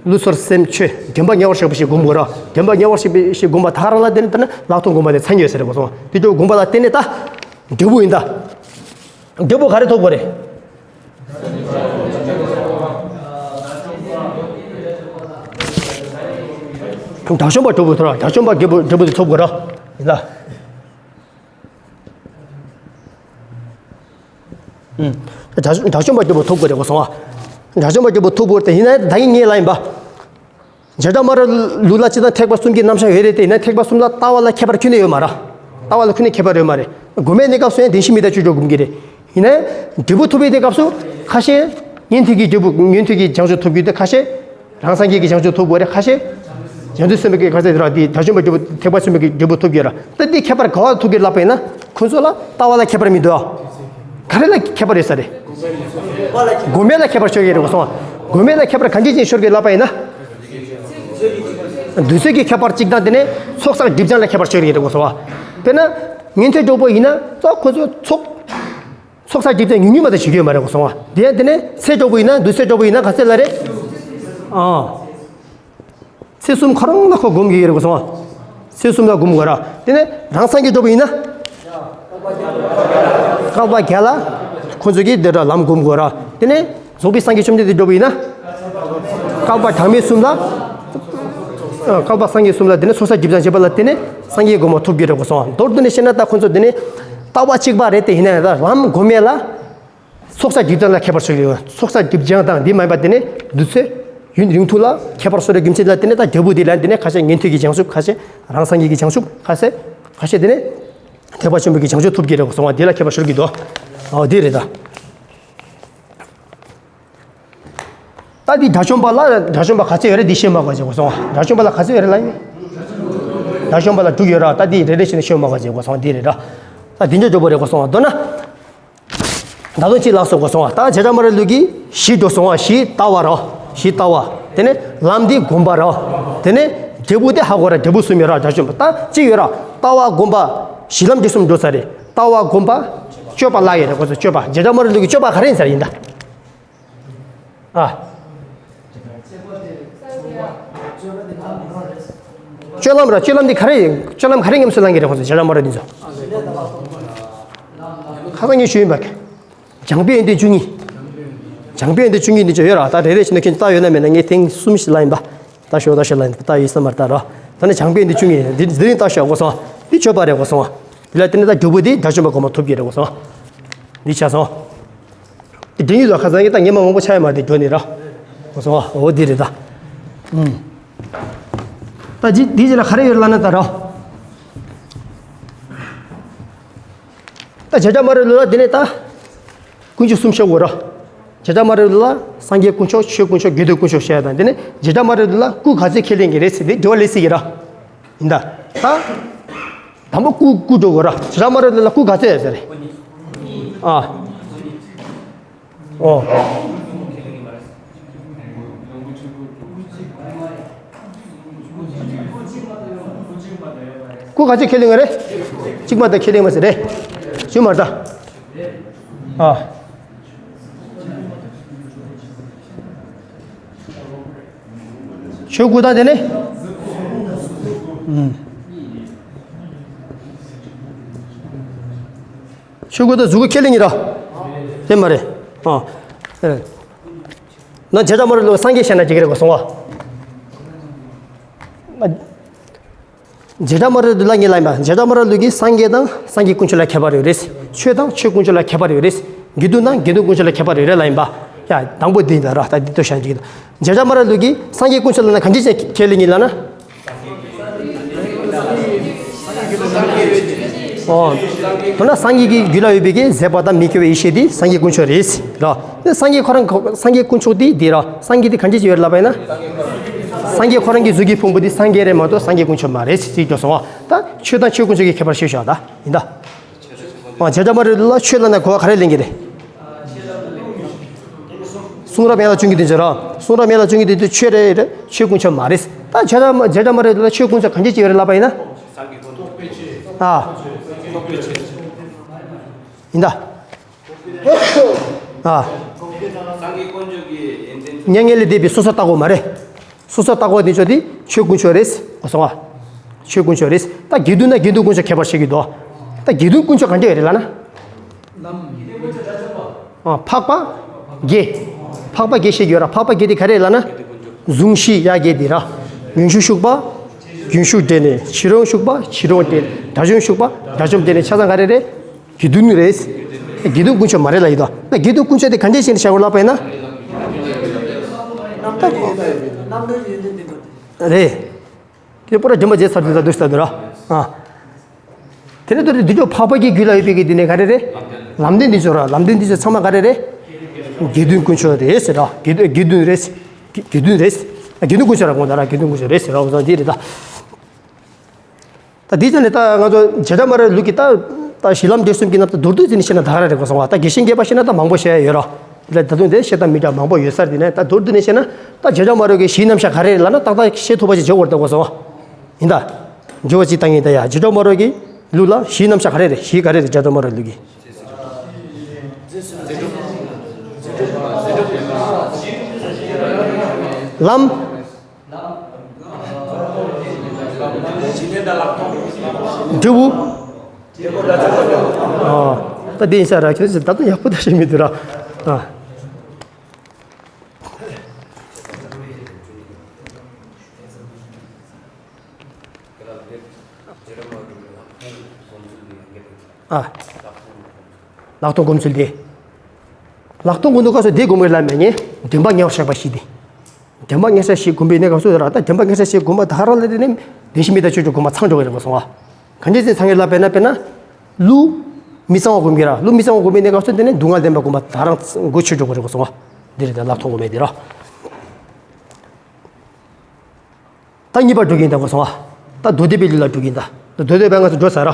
ལུས་ཚོར་སེམས་ཆོས་བདེན་པ་ཉེ་བར་བཤད་པ་ཞིག་སྒོམ་དགོས་ར། བདེན་པ་ཉེ་བར་བཤད་པ་ཞིག་སྒོམ་པ་ད་ག་རང་ལ་བརྟེན་ནས་ད་ནི་ལྷག་མཐོང་སྒོམ་པ་དེ་ཚང་ཡོད་ཟེར་རེད་གོ་སོང་། དེ་ཚོ་སྒོམ་པ་ལ་བརྟེན་ནས་ད། འབྲས་བུ་ཡིན་ད། འབྲས་བུ་ག་རེ་ཐོབ་དགོས་རེད། དགྲ་བཅོམ་པ་འབྲས་བུ་ཐོབ་ར། དགྲ་བཅོམ་པ་འབྲས་བུ་འབྲས་བུ་དེ་ཐོབ་དགོས་ར། ཡིན་ད། ཨུམ། དགྲ་དགྲ་བཅོམ་པ་འབྲས་བུ་ཐོབ་དགོས་རེད་གོ་སོང་ཨ། དགྲ་བཅོམ་པ་འབྲས་བུ་ཐོབ་དགོས་རེད་དེ་ཡིན་ན་ད་ཡིན་ངེས་ལ་ཡིན་པ། ཇི་ལྟར་མར་ལུགས་ལ་སྤྱིར་བཏང་ཐེག་པ་གསུམ་གྱི་རྣམ་གཞག་ཡོད་རེད་དེ་ཡིན་ན་ཐེག་པ་གསུམ་ལ་ལྟ་བ་ལ་ཁྱད་པར་ཁྱོན་ནས་ཡོད་མ་རེད། ལྟ་བ་ལ་ཁྱོན་ནས་ཁྱད་པར་ཡོད་མ་རེད། སྒོམ་པའི་གནས་སྐབས་སུ་ཡང་བདེན་བཞི་མི་རྟག་བཅུ་དྲུག་སྒོམ་གྱི་རེད། ཡིན་ནའི་འབྲས་བུ་ཐོབ་པའི་གནས་སྐབས་སུ་ཁ་ཤས་ཉན་ཐོས་ཀྱི་འབྲས་བུ་ཉན་ཐོས་ཀྱི་བྱང་ཆུབ་ཐོབ་ཀྱི་འདུག་ཁ་ཤས་རང་སངས་རྒྱས་ཀྱི་བྱང་ཆུབ་ཐོབ་དགོས་རེད། ཁ་ཤས་རྗེ་བཙུན་སེམས་དཔའི་གི་ཁ་ཟས་དེ་ར་དེ་དགྲ་བཅོམ་པའི་འབྲས་བུ་ཐེག་པ་ཆེན་པོའི་གི་འབྲས་བུ་ཐོབ་ཀྱི་ར། ད་འདི་ཁྱད་པར་ག་བ་ཐུག་གི་ལབ་པ་ཡིན་ན་ཁོ་ཚོ་ལ་ལྟ་བ་ལ་ཁྱད་པར་མི་འདུག་ག་རེ་ལ་ཁྱད་པར་ཡོད་ས་རེད། སྒོམ་པ་ལ་ཁྱད་པར་ཤོར་གྱི་རེད་གོ་སོང་། སྒོམ་པ་ལ་ཁྱད་པར་གང་ཅི་ཅིག་ཤོར་གྱི་ལབ་པ་ཡིན་ན། འདུ་བྱེད་ཀྱི་ཁྱད་པར་གཅིག་དང་དེ་ནས་ཚོགས་བསགས་སྒྲིབ་སྦྱང་ལ་ཁྱད་པར་ཤོར་གྱི་རེད་གོ་སོང་བ། དཔེར་ན་ཉན་ཐོས་གྲོགས་པོ་ཡིན་ན་ཙོག་ཁོ་ཚོ་ཚོགས་ཚོགས་བསགས་སྒྲིབ་སྦྱང་ཉུང་ཉུང་མ་གཏོགས་བྱེད་ཀྱི་ཡོད་མ་རེད་གོ་སོང་བ། དེ་ཡང་དེ་ནས་སྲས་གྲོགས་པོ་ཡིན་ན་འདུ་བྱེད་གྲོགས་པོ་ཡིན་ན་ག་ཚད་ལ་རེད། ཨ། ཚེ་གསུམ་ཁོ་རང་ལ་ཁོ་སྒོམ་གྱི་ཡོད་རེད་གོ་སོང་བ། ཚེ་གསུམ་ལ་སྒོམ་དགོས་ར། དེ་ནས་རང་སངས་རྒྱས་གྲོགས་པོ་ཡིན་ན། བསྐལ་པ་བརྒྱ་ལ་ཁོ་ཚོ་གིས་འདི་འདྲ་ལམ་སྒོམ་དགོས་ར། དེ་ནས་རྫོགས་པའི་སངས་རྒྱས་བཅོམ་ལྡན་འདས་གྲོགས་པོ་ཡིན་ན། བསྐལ་པ་གྲངས་མེད་གསུམ་ལ། བསྐལ་པ་སངས་རྒྱས་གསུམ་ལ་དེ་ནས་ཚོགས་བསགས་སྒྲིབ་སྦྱང་བྱེད་པ་ལ་དེ་ནས་སངས་རྒྱས་གོ་འཕང་ཐོབ་ཀྱི་རེད་གོ་སོང་བ། མདོར་བསྡུས་ནས་བཤད་ན་ད་ཁོ་ཚོ་དེ་ནས་ལྟ་བ་གཅིག་པ་རེད་དེ་ཡིན་ན་ཡང་ད་ལམ་སྒོམ་ཡས་ལ། ཚོགས་བསགས་སྒྲིབ་སྦྱང་ལ་ཁྱད་པར་ཤོར་གྱི་ཡོད། ཚོགས་བསགས་སྒྲིབ་སྦྱང་དང་འདི་མ་ཡིན་པ་དེ་ནས་འདུ་ཚེ་ཡུན་རིང་ཐུང་ལ་ཁྱད་པར་སོགས་རེ་རྒྱུ་མཚན་ལ་བརྟེན་ནས་ད་འབྲས་བུ་འདི་ལ་བརྟེན་ནས་ཁ་ཤས་ཉན་ཐོས་ཀྱི་བྱང་ཆུབ་ཁ་ཤས་རང་སངས་རྒྱས་ཀྱི་བྱང་ཆུབ་ཁ་ཤས་ཁ་ཤས་དེ་ནས་ཐེག་པ་ཆེན་པོའི་གི་བྱང་ཆུབ་ཐོབ་ཀྱི་རེད་གསུང་བ་འདི་ལ་ཁྱད་པར་ཤོར་གྱི་འདུག་ཨོ་འདི་རེད་ད། ད་འདི་དགྲ་བཅོམ་པ་ལ་དགྲ་བཅོམ་པ་ག་ཚོད་ཡོད་རེད། འདི་ཤེས་མ་དགོས་ཟེར་གོ་སོང་བ། དགྲ་བཅོམ་པ་ལ་ག་ཚོད་ཡོད་རེད་ལབ་ཡིན། དགྲ་བཅོམ་པ་ལ་དྲུག་ཡོད་ར། ད་འདི་རེ་རེ་བྱས་ནས་ཤེས་མ་དགོས་ཟེར་གོ་སོང་བ། འདི་རེད་ར། ད་འདི་འཇོག་འཇོག་པོ་རེད་གོ་སོང་བ། མདོར་ན། ད་དུང་གཅིག་ལ་སོགས་གོ་སོང་བ། ད་བྱེ་བྲག་སྨྲ་བའི་ལུགས་ཀྱི་བཞི་འགྲོ་སོང་བ། བཞི་ལྟ་བ་ར། བཞི་ལྟ་བ། དེ་ནས་ལམ་འདི་སྒོམ་པ་ར། དེ་ནས་འབྲས་བུ་དེ་ཧ་གོ་ར། འབྲས་བུ་གསུམ་ཡོད་ར། དགྲ་བཅོམ་པ་ད་གཅིག་ཡོད་ར། ལྟ་བ་སྒོམ་པ་བཞི་ལམ་འབྲས་གསུམ་འགྲོ་ས་རེད། ལྟ་བ་སྒོམ་པ་སྤྱོད་པ་ལ་ཡོད་རེད་གོ་སོང་། སྤྱོད་པ་བྱེ་བྲག་སྨྲ་བའི་ལུགས་ཀྱི་སྤྱོད་པ་ག་རེ་ཡིན་ས་རེད་ཡིན་ད། ཨ། སྤྱོད་ལམ་ར། སྤྱོད་ལམ་འདི་ག་རེ་ཡིན། སྤྱོད་ལམ་ག་རེ་ཉམས་སུ་བླང་གི་རེད་ཁོང་ཚོ་བྱེ་བྲག་སྨྲ་བ་འདི་ཚོ། ཁ་སང་ངས་ཞུས་ཡིན་པ། སྦྱངས་པའི་ཡོན་ཏན་བཅུ་གཉིས། སྦྱངས་པའི་ཡོན་ཏན་བཅུ་གཉིས་འདི་ཚོ་ཡོད་ར། ད་རེ་རེ་བྱས་ནས་ཁྱོད་ཚོ་ལྟ་ཡོད་ན་མེད་ན་ངས་ཐེངས་གསུམ་ཞིག་ལབ་ཡིན་པ། ད་ཞོ་ད་ཞོ་ལ་ད་ཡིན་ས་མར་ད་རོ། ད་ནི་སྦྱངས་པའི་ཡོན་ཏན་བཅུ་གཉིས་འདི་འདི་རིང་ལྟ་ཞོ་གོ་སོང་། འདི་སྤྱོད་པ་རེད་གོ་སོང་། འདི་ལ་བརྟེན་ནས་ད་འབྲས་བུ་འདི་དགྲ་བཅོམ་པ་གོང་མ་ཐོབ་ཀྱི་རེད་གོ་སོང་། འདི་ཆ་སོང་། འདི་འདྲ་ཡིན་ལ་ཁ་སང་གི་ད་ཉི་མ་མང་པོ་ཆགས་ཡོད་མ་རེད། འགྲོ་ནི་ར། གོ་སོང་། འོ་འདི་རེད་ད། ཨུམ། ད་འདི་འདི་ཅི་ལ་ག་རེ་ཡོད་ལ་ན་ད་རོ། ད་བྱེ་བྲག་སྨྲ་བའི་ལུགས་ལ་དེ་ནས་ད། དཀོན་མཆོག་གསུམ་བཤད་དགོས་ར། བྱེ་བྲག་སྨྲ་བའི་ལུགས་ལ་སངས་རྒྱས་དཀོན་མཆོག་ཆོས་དཀོན་མཆོག་དགེ་འདུན་དཀོན་མཆོག་བཤད་ཡ་དང་དེ་ནས་བྱེ་བྲག་སྨྲ་བའི་ལུགས་ལ་སྐུ་ག་ཚོད་ཁས་ལེན་གྱི་རེད་ཟེར་དེ་འགྲེལ་བ་ལས་སྲིད་ཀྱི་ར། ཡིན་ད། ད། དང་པོ་སྐུ་སྐུ་འགྲོ་དགོས་ར། བྱེ་བྲག་སྨྲ་བའི་ལུགས་ལ་སྐུ་ག་ཚོད་ཡོད་ཟེར་རེད། ཨ། ཨོ། སྐུ་ག་ཚོད་ཁས་ལེན་གྱི་རེད། གཅིག་མ་གཏོགས་ཁས་ལེན་མ་ཟེར་རེད། གཅིག་མ་གཏོགས། ཨ། ཆོས་སྐུ་དང་དེ་ནས། ཨུམ། ཆོས་སྐུ་དང་གཟུགས་སྐུ་ཁས་ལེན་གྱི་ར། དེ་མ་རེད། ཨ། ཨེ། ན་བྱེ་བྲག་སྨྲ་བའི་ལུགས་སངས་རྒྱས་བཤད་ན་འགྲིག་གི་རེད་གོ་སོང་བ། བྱེ་བྲག་སྨྲ་བའི་ལུགས་ལ་ངས་ལབ་ཡིན་པ། བྱེ་བྲག་སྨྲ་བའི་ལུགས་ཀྱི་སངས་རྒྱས་དང་སངས་རྒྱས་དཀོན་མཆོག་ལ་ཁྱད་པར་ཡོད་རེད། ཆོས་དང་ཆོས་དཀོན་མཆོག་ལ་ཁྱད་པར་ཡོད་རེད། དགེ་འདུན་དང་དགེ་འདུན་དཀོན་མཆོག་ལ་ཁྱད་པར་ཡོད་རེད་ལབ་ཡིན་པ། ཡ། དང་པོ་འདི་ཡིན་ད་ར། ད་འདི་ལྟོས་བྱ་འགྲིག་གི་ད། བྱེ་བྲག་སྨྲ་བའི་ལུགས་ཀྱི་སངས་རྒྱས་དཀོན་མཆོག་ལབ་ན་གང་ཅི་བྱས་ཁས་ལེན་གྱི་ལབ་ན། ཨོ། དོན་ལ་སངས་རྒྱས་ཀྱི་རྒྱུད་ལ་ཡོད་པའི་གི་ཟད་པ་དང་མི་སྐྱེ་བའི་ཡེ་ཤེས་དེ་སངས་རྒྱས་དཀོན་མཆོག་རེད་ཟེར་ར། ནི་སངས་རྒྱས་ཁོ་རང་གི་སངས་རྒྱས་དཀོན་མཆོག་དེ་དེ་ར། སངས་རྒྱས་དེ་གང་ཅི་ཅི་ཡོད་ལབ་པ་ཡིན་ན། སངས་རྒྱས་ཁོ་རང་གི་གཟུགས་ཀྱི་ཕུང་པོ་དེ་སངས་རྒྱས་རེད་མ་གཏོགས་སངས་རྒྱས་དཀོན་མཆོག་མ་རེད་ཟེར་གྱི་སོང་བ། ད་ཆོས་དང་ཆོས་དཀོན་མཆོག་གི་ཁྱད་པར་ཤེས་བཞག་ད་ཡིན་ད། ཨ། བྱེ་བྲག་སྨྲ་བའི་ལུགས་ལ་ཆོས་ལབ་ན་གོ་བ་ག་རེ་ལེན་གྱི་རེད། གསུང་རབ་ཡན་ལག་བཅུ་གཉིས་དེ་ཚོ་ར། གསུང་རབ་ཡན་ལག་བཅུ་གཉིས་དེ་ཚོ་ཆོས་རེད་རེད། ཆོས་དཀོན་མཆོག་མ་རེད། ད་བྱེ་བྲག་བྱེ་བྲག་སྨྲ་བའི་ལུགས་ལ་ཆོས་དཀོན་མཆོག་གང་ཅི་ཅི་ཡོད་རེད་ལབ་པ་ཡིན་ན། ཨ། ཡིན་ད། ཨ། མྱ་ངན་ལས་འདས་པའི་སོ་སོར་བརྟགས་པ་མ་རེད། སོ་སོར་བརྟགས་པ་དེ་ཚོ་དེ་ཆོས་དཀོན་མཆོག་རེད། ཨོ་སོང་བ། ཆོས་དཀོན་མཆོག་རེད། ད་དགེ་འདུན་ན་དགེ་འདུན་དཀོན་མཆོག་ཁྱད་པར་ཕྱེ་གི་འདུག་ད་དགེ་འདུན་དཀོན་མཆོག་གང་འདྲ་ཡོད་རེད་ལབ་ན། ཨ། འཕགས་པ་བརྒྱད། འཕགས་པ་བརྒྱད་བཤད་ཀྱི་ཡོད་ར། འཕགས་པ་བརྒྱད་དེ་ག་རེ་ལབ་ན། གཟུངས་བཞི་ཡ་བརྒྱད་དེ་ར། རྒྱུན་ཞུགས་ཤུག་པ། རྒྱུན་ཞུགས་འབྲས་གནས། ཕྱི་རུ་ཤུག་པ། ཕྱི་རུ་འབྲས་གནས། དགྲ་བཅོམ་ཤུག་པ། དགྲ་བཅོམ་འབྲས་གནས་ཆ་ཚང་ག་རེ་རེད། དགེ་འདུན་རེད། དགེ་འདུན་དཀོན་མཆོག་མ་རེད་ལབ་ཡིན་ད། ད་དགེ་འདུན་དཀོན་མཆོག་དེ་ག་འདྲས་ཤེས་ནས་བཞག་དགོས་ལབ་པ་ཡིན་ན། རེད། དེ་པོ་ར་སྦྱིན་པ་བྱས་ཚར་དུས་ད་འདུག་ས་འདུག་ར། ཨ། དེ་ནས་ད་དེ་འདི་ཚོ་འཕགས་པ་གི་རྒྱུད་ལ་ཡོད་པའི་གི་དེ་ནས་ག་རེ་རེད། ལམ་བདེན་འདི་ཚོ་ར། ལམ་བདེན་འདི་ཚོ་ཚང་མ་ག་རེ་རེད། དགེ་འདུན་དཀོན་མཆོག་རེད་ཟེར་ར། དགེ་འདུན་དགེ་འདུན་རེད། དགེ་འདུན་རེད། དགེ་འདུན་དཀོན་མཆོག་ར་དགོངས་དག་ར། དགེ་འདུན་དཀོན་མཆོག་རེད་ཟེར་ར། འོ་ཙང་འདི་རེད་ད། ད་འདི་ཚོ་ནི་ད་ང་ཚོ་བྱེ་བྲག་སྨྲ་བའི་ལུགས་ཀྱི་ད་ད་གཞི་ལམ་འབྲས་གསུམ་གྱི་ནང་ད་མདོར་བསྡུས་ཙམ་ནས་བཤད་ན་ད་ག་རང་རེད་གོ་སོང་བ། ད་རྒྱས་ཤིང་རྒྱས་པ་བཤད་ན་ད་མང་པོ་བཤད་ཡ་ཡོད་ར། དེ་ལ་ད་དུང་དེ་བཤད་སྟངས་མི་འདྲ་མང་པོ་ཡོད་ས་རེད། དེ་ནས་ད་མདོར་བསྡུས་ནས་བཤད་ན་ད་བྱེ་བྲག་སྨྲ་བའི་གི་གཞིའི་རྣམ་གཞག་ག་རེ་རེད་ལབ་ན་ཏག་ཏག་བཤད་ཐུབ་པ་ཅིག་བྱེད་དགོས་རེད་ད་གོ་སོང་བ། ཡིན་ད། འགྱུར་བ་ཅིག་བཏང་ཡིན་ད་ཡ། བྱེ་བྲག་སྨྲ་བའི་གི་ལུགས་ལ་གཞིའི་རྣམ་གཞག་ག་རེ་རེད། གཞི་ག་རེ་རེད། བྱེ་བྲག་སྨྲ་བའི་ལུགས་ཀྱི། ལམ། འབྲས་བུ། ཨ། ད་དེ་ཡིན་ས་ར། ཁྱོད་ཚོས་ད་དུང་ཡག་པོ་ད་བཤད་མི་འདུག་ར། ཨ། ཨ། ལྷག་མཐོང་སྒོམ་ཚུལ་དེ། ལྷག་མཐོང་སྒོམ་དུས་སྐབས་སུ་དེ་སྒོམ་གྱི་ལ་མེད་ཉེ། བདེན་པ་ཉེ་བར་བཞག་པ་ཞིག་སྟེ། བདེན་པ་ཉེ་བར་བཞག་སྒོམ་པའི་གནས་སྐབས་སུ་ར། ད་བདེན་པ་ཉེ་བར་བཞག་སྒོམ་པ་ད་ག་རང་ལ་དེ་ནི་བདེན་བཞི་མི་རྟག་སྤྱོད་ཀྱི་སྒོམ་པ་ཚང་འགྲོ་གི་རེད་གོ་སོང་བ། གང་ཅི་ཚེ་ཚང་གི་ལ་དཔེར་ན་དཔེར་ན། ཀླུ། མི་གཙང་བ་སྒོམ་གྱི་ར། ཀླུ་མི་གཙང་བ་སྒོམ་པའི་གནས་སྐབས་སུ་དེ་ནི་སྡུག་བསྔལ་བདེན་པ་སྒོམ་པ་ད་ག་རང་འགོ་ཆོད་འགྲོ་གི་རེད་གོ་སོང་བ། འདི་རེད་ད་ལྷག་མཐོང་སྒོམ་པའི་དེ་ར། ད་གཉིས་པ་འགྲོ་གིན་ད་གོ་སོང་བ། ད་མདོ་སྡེ་པའི་ལུགས་ལ་འགྲོ་གིན་ད། མདོ་སྡེ་པའི་ང་ཚོ་འགྲོ་ས་ར།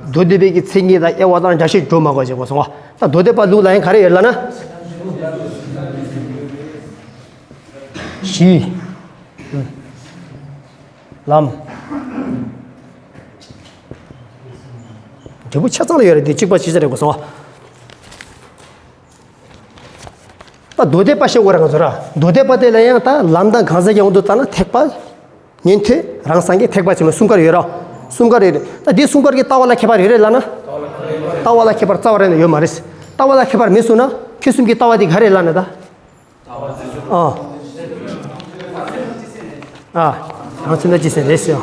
མདོ་སྡེ་པའི་གི་མཚན་ཉིད་དང་དབྱེ་བ་དང་འགྲེལ་བཤད་འགྲོ་མ་དགོས་ཅེས་གོ་སོང་བ། ད་མདོ་སྡེ་པ་ལུགས་ལ་ཡང་ག་རེ་ཡོད་ལབ་ན། གཞི། ལམ། འབྲས་བུ་ཆ་ཚང་ལ་ཡོད་རེད་དེ་གཅིག་པ་གཅིག་རྐྱང་རེད་གོ་སོང་བ། ད་མདོ་སྡེ་པ་ཤེས་དགོས་ར་ང་ཚོ་ར། མདོ་སྡེ་པ་དེ་ལ་ཡང་ད་ལམ་དང་གང་ཟག་གི་དབང་དུ་བཏང་ན་ཐེག་པ་ཉན་ཐོས་རང་སངས་རྒྱས་ཐེག་པ་ཆེན་པོའི་གསུམ་ཀ་ཡོད་ར། གསུམ་ཀ་ཡོད་རེད། ད་འདི་གསུམ་ཀ་གི་ལྟ་བ་ལ་ཁྱད་པར་ཡོད་རེད་ལབ་ན། ལྟ་བ་ལ་ཁྱད་པར་རྩ་བ་རེ་ནས་ཡོད་མ་རེད། ལྟ་བ་ལ་ཁྱད་པར་མེད་སོང་ན་ཁྱོད་གསུམ་གྱི་ལྟ་བ་འདི་ག་རེད་ལབ་ན་ད། ཨ། ཨ། རང་སེམས་ལ་ཅི་ཟེར་རེད་ཟེར།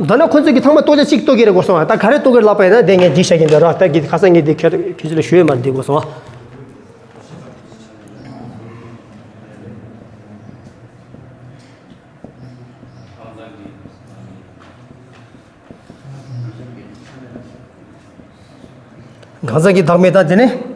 ད་ནི་ཁོ་ཚོས་ཀྱི་ཚང་མ་རྟོགས་བྱ་གཅིག་རྟོགས་ཀྱི་རེད་གོ་སོང་ཨ། ད་ག་རེ་རྟོགས་ཀྱི་ལབ་པ་ཡིན་ན་དེ་ངས་འདི་བཤད་ཀྱི་འདུག་ར། ད་གི་ཁ་སང་ངས་འདི་ཁྱེད་ཁྱེད་ཚོ་ལ་ཞུ་ཡོད་མ་རེད་འདི་གོ་སོང་ཨ། གང་ཟག་གི་བདག་མེད་དང་དེ་ནི།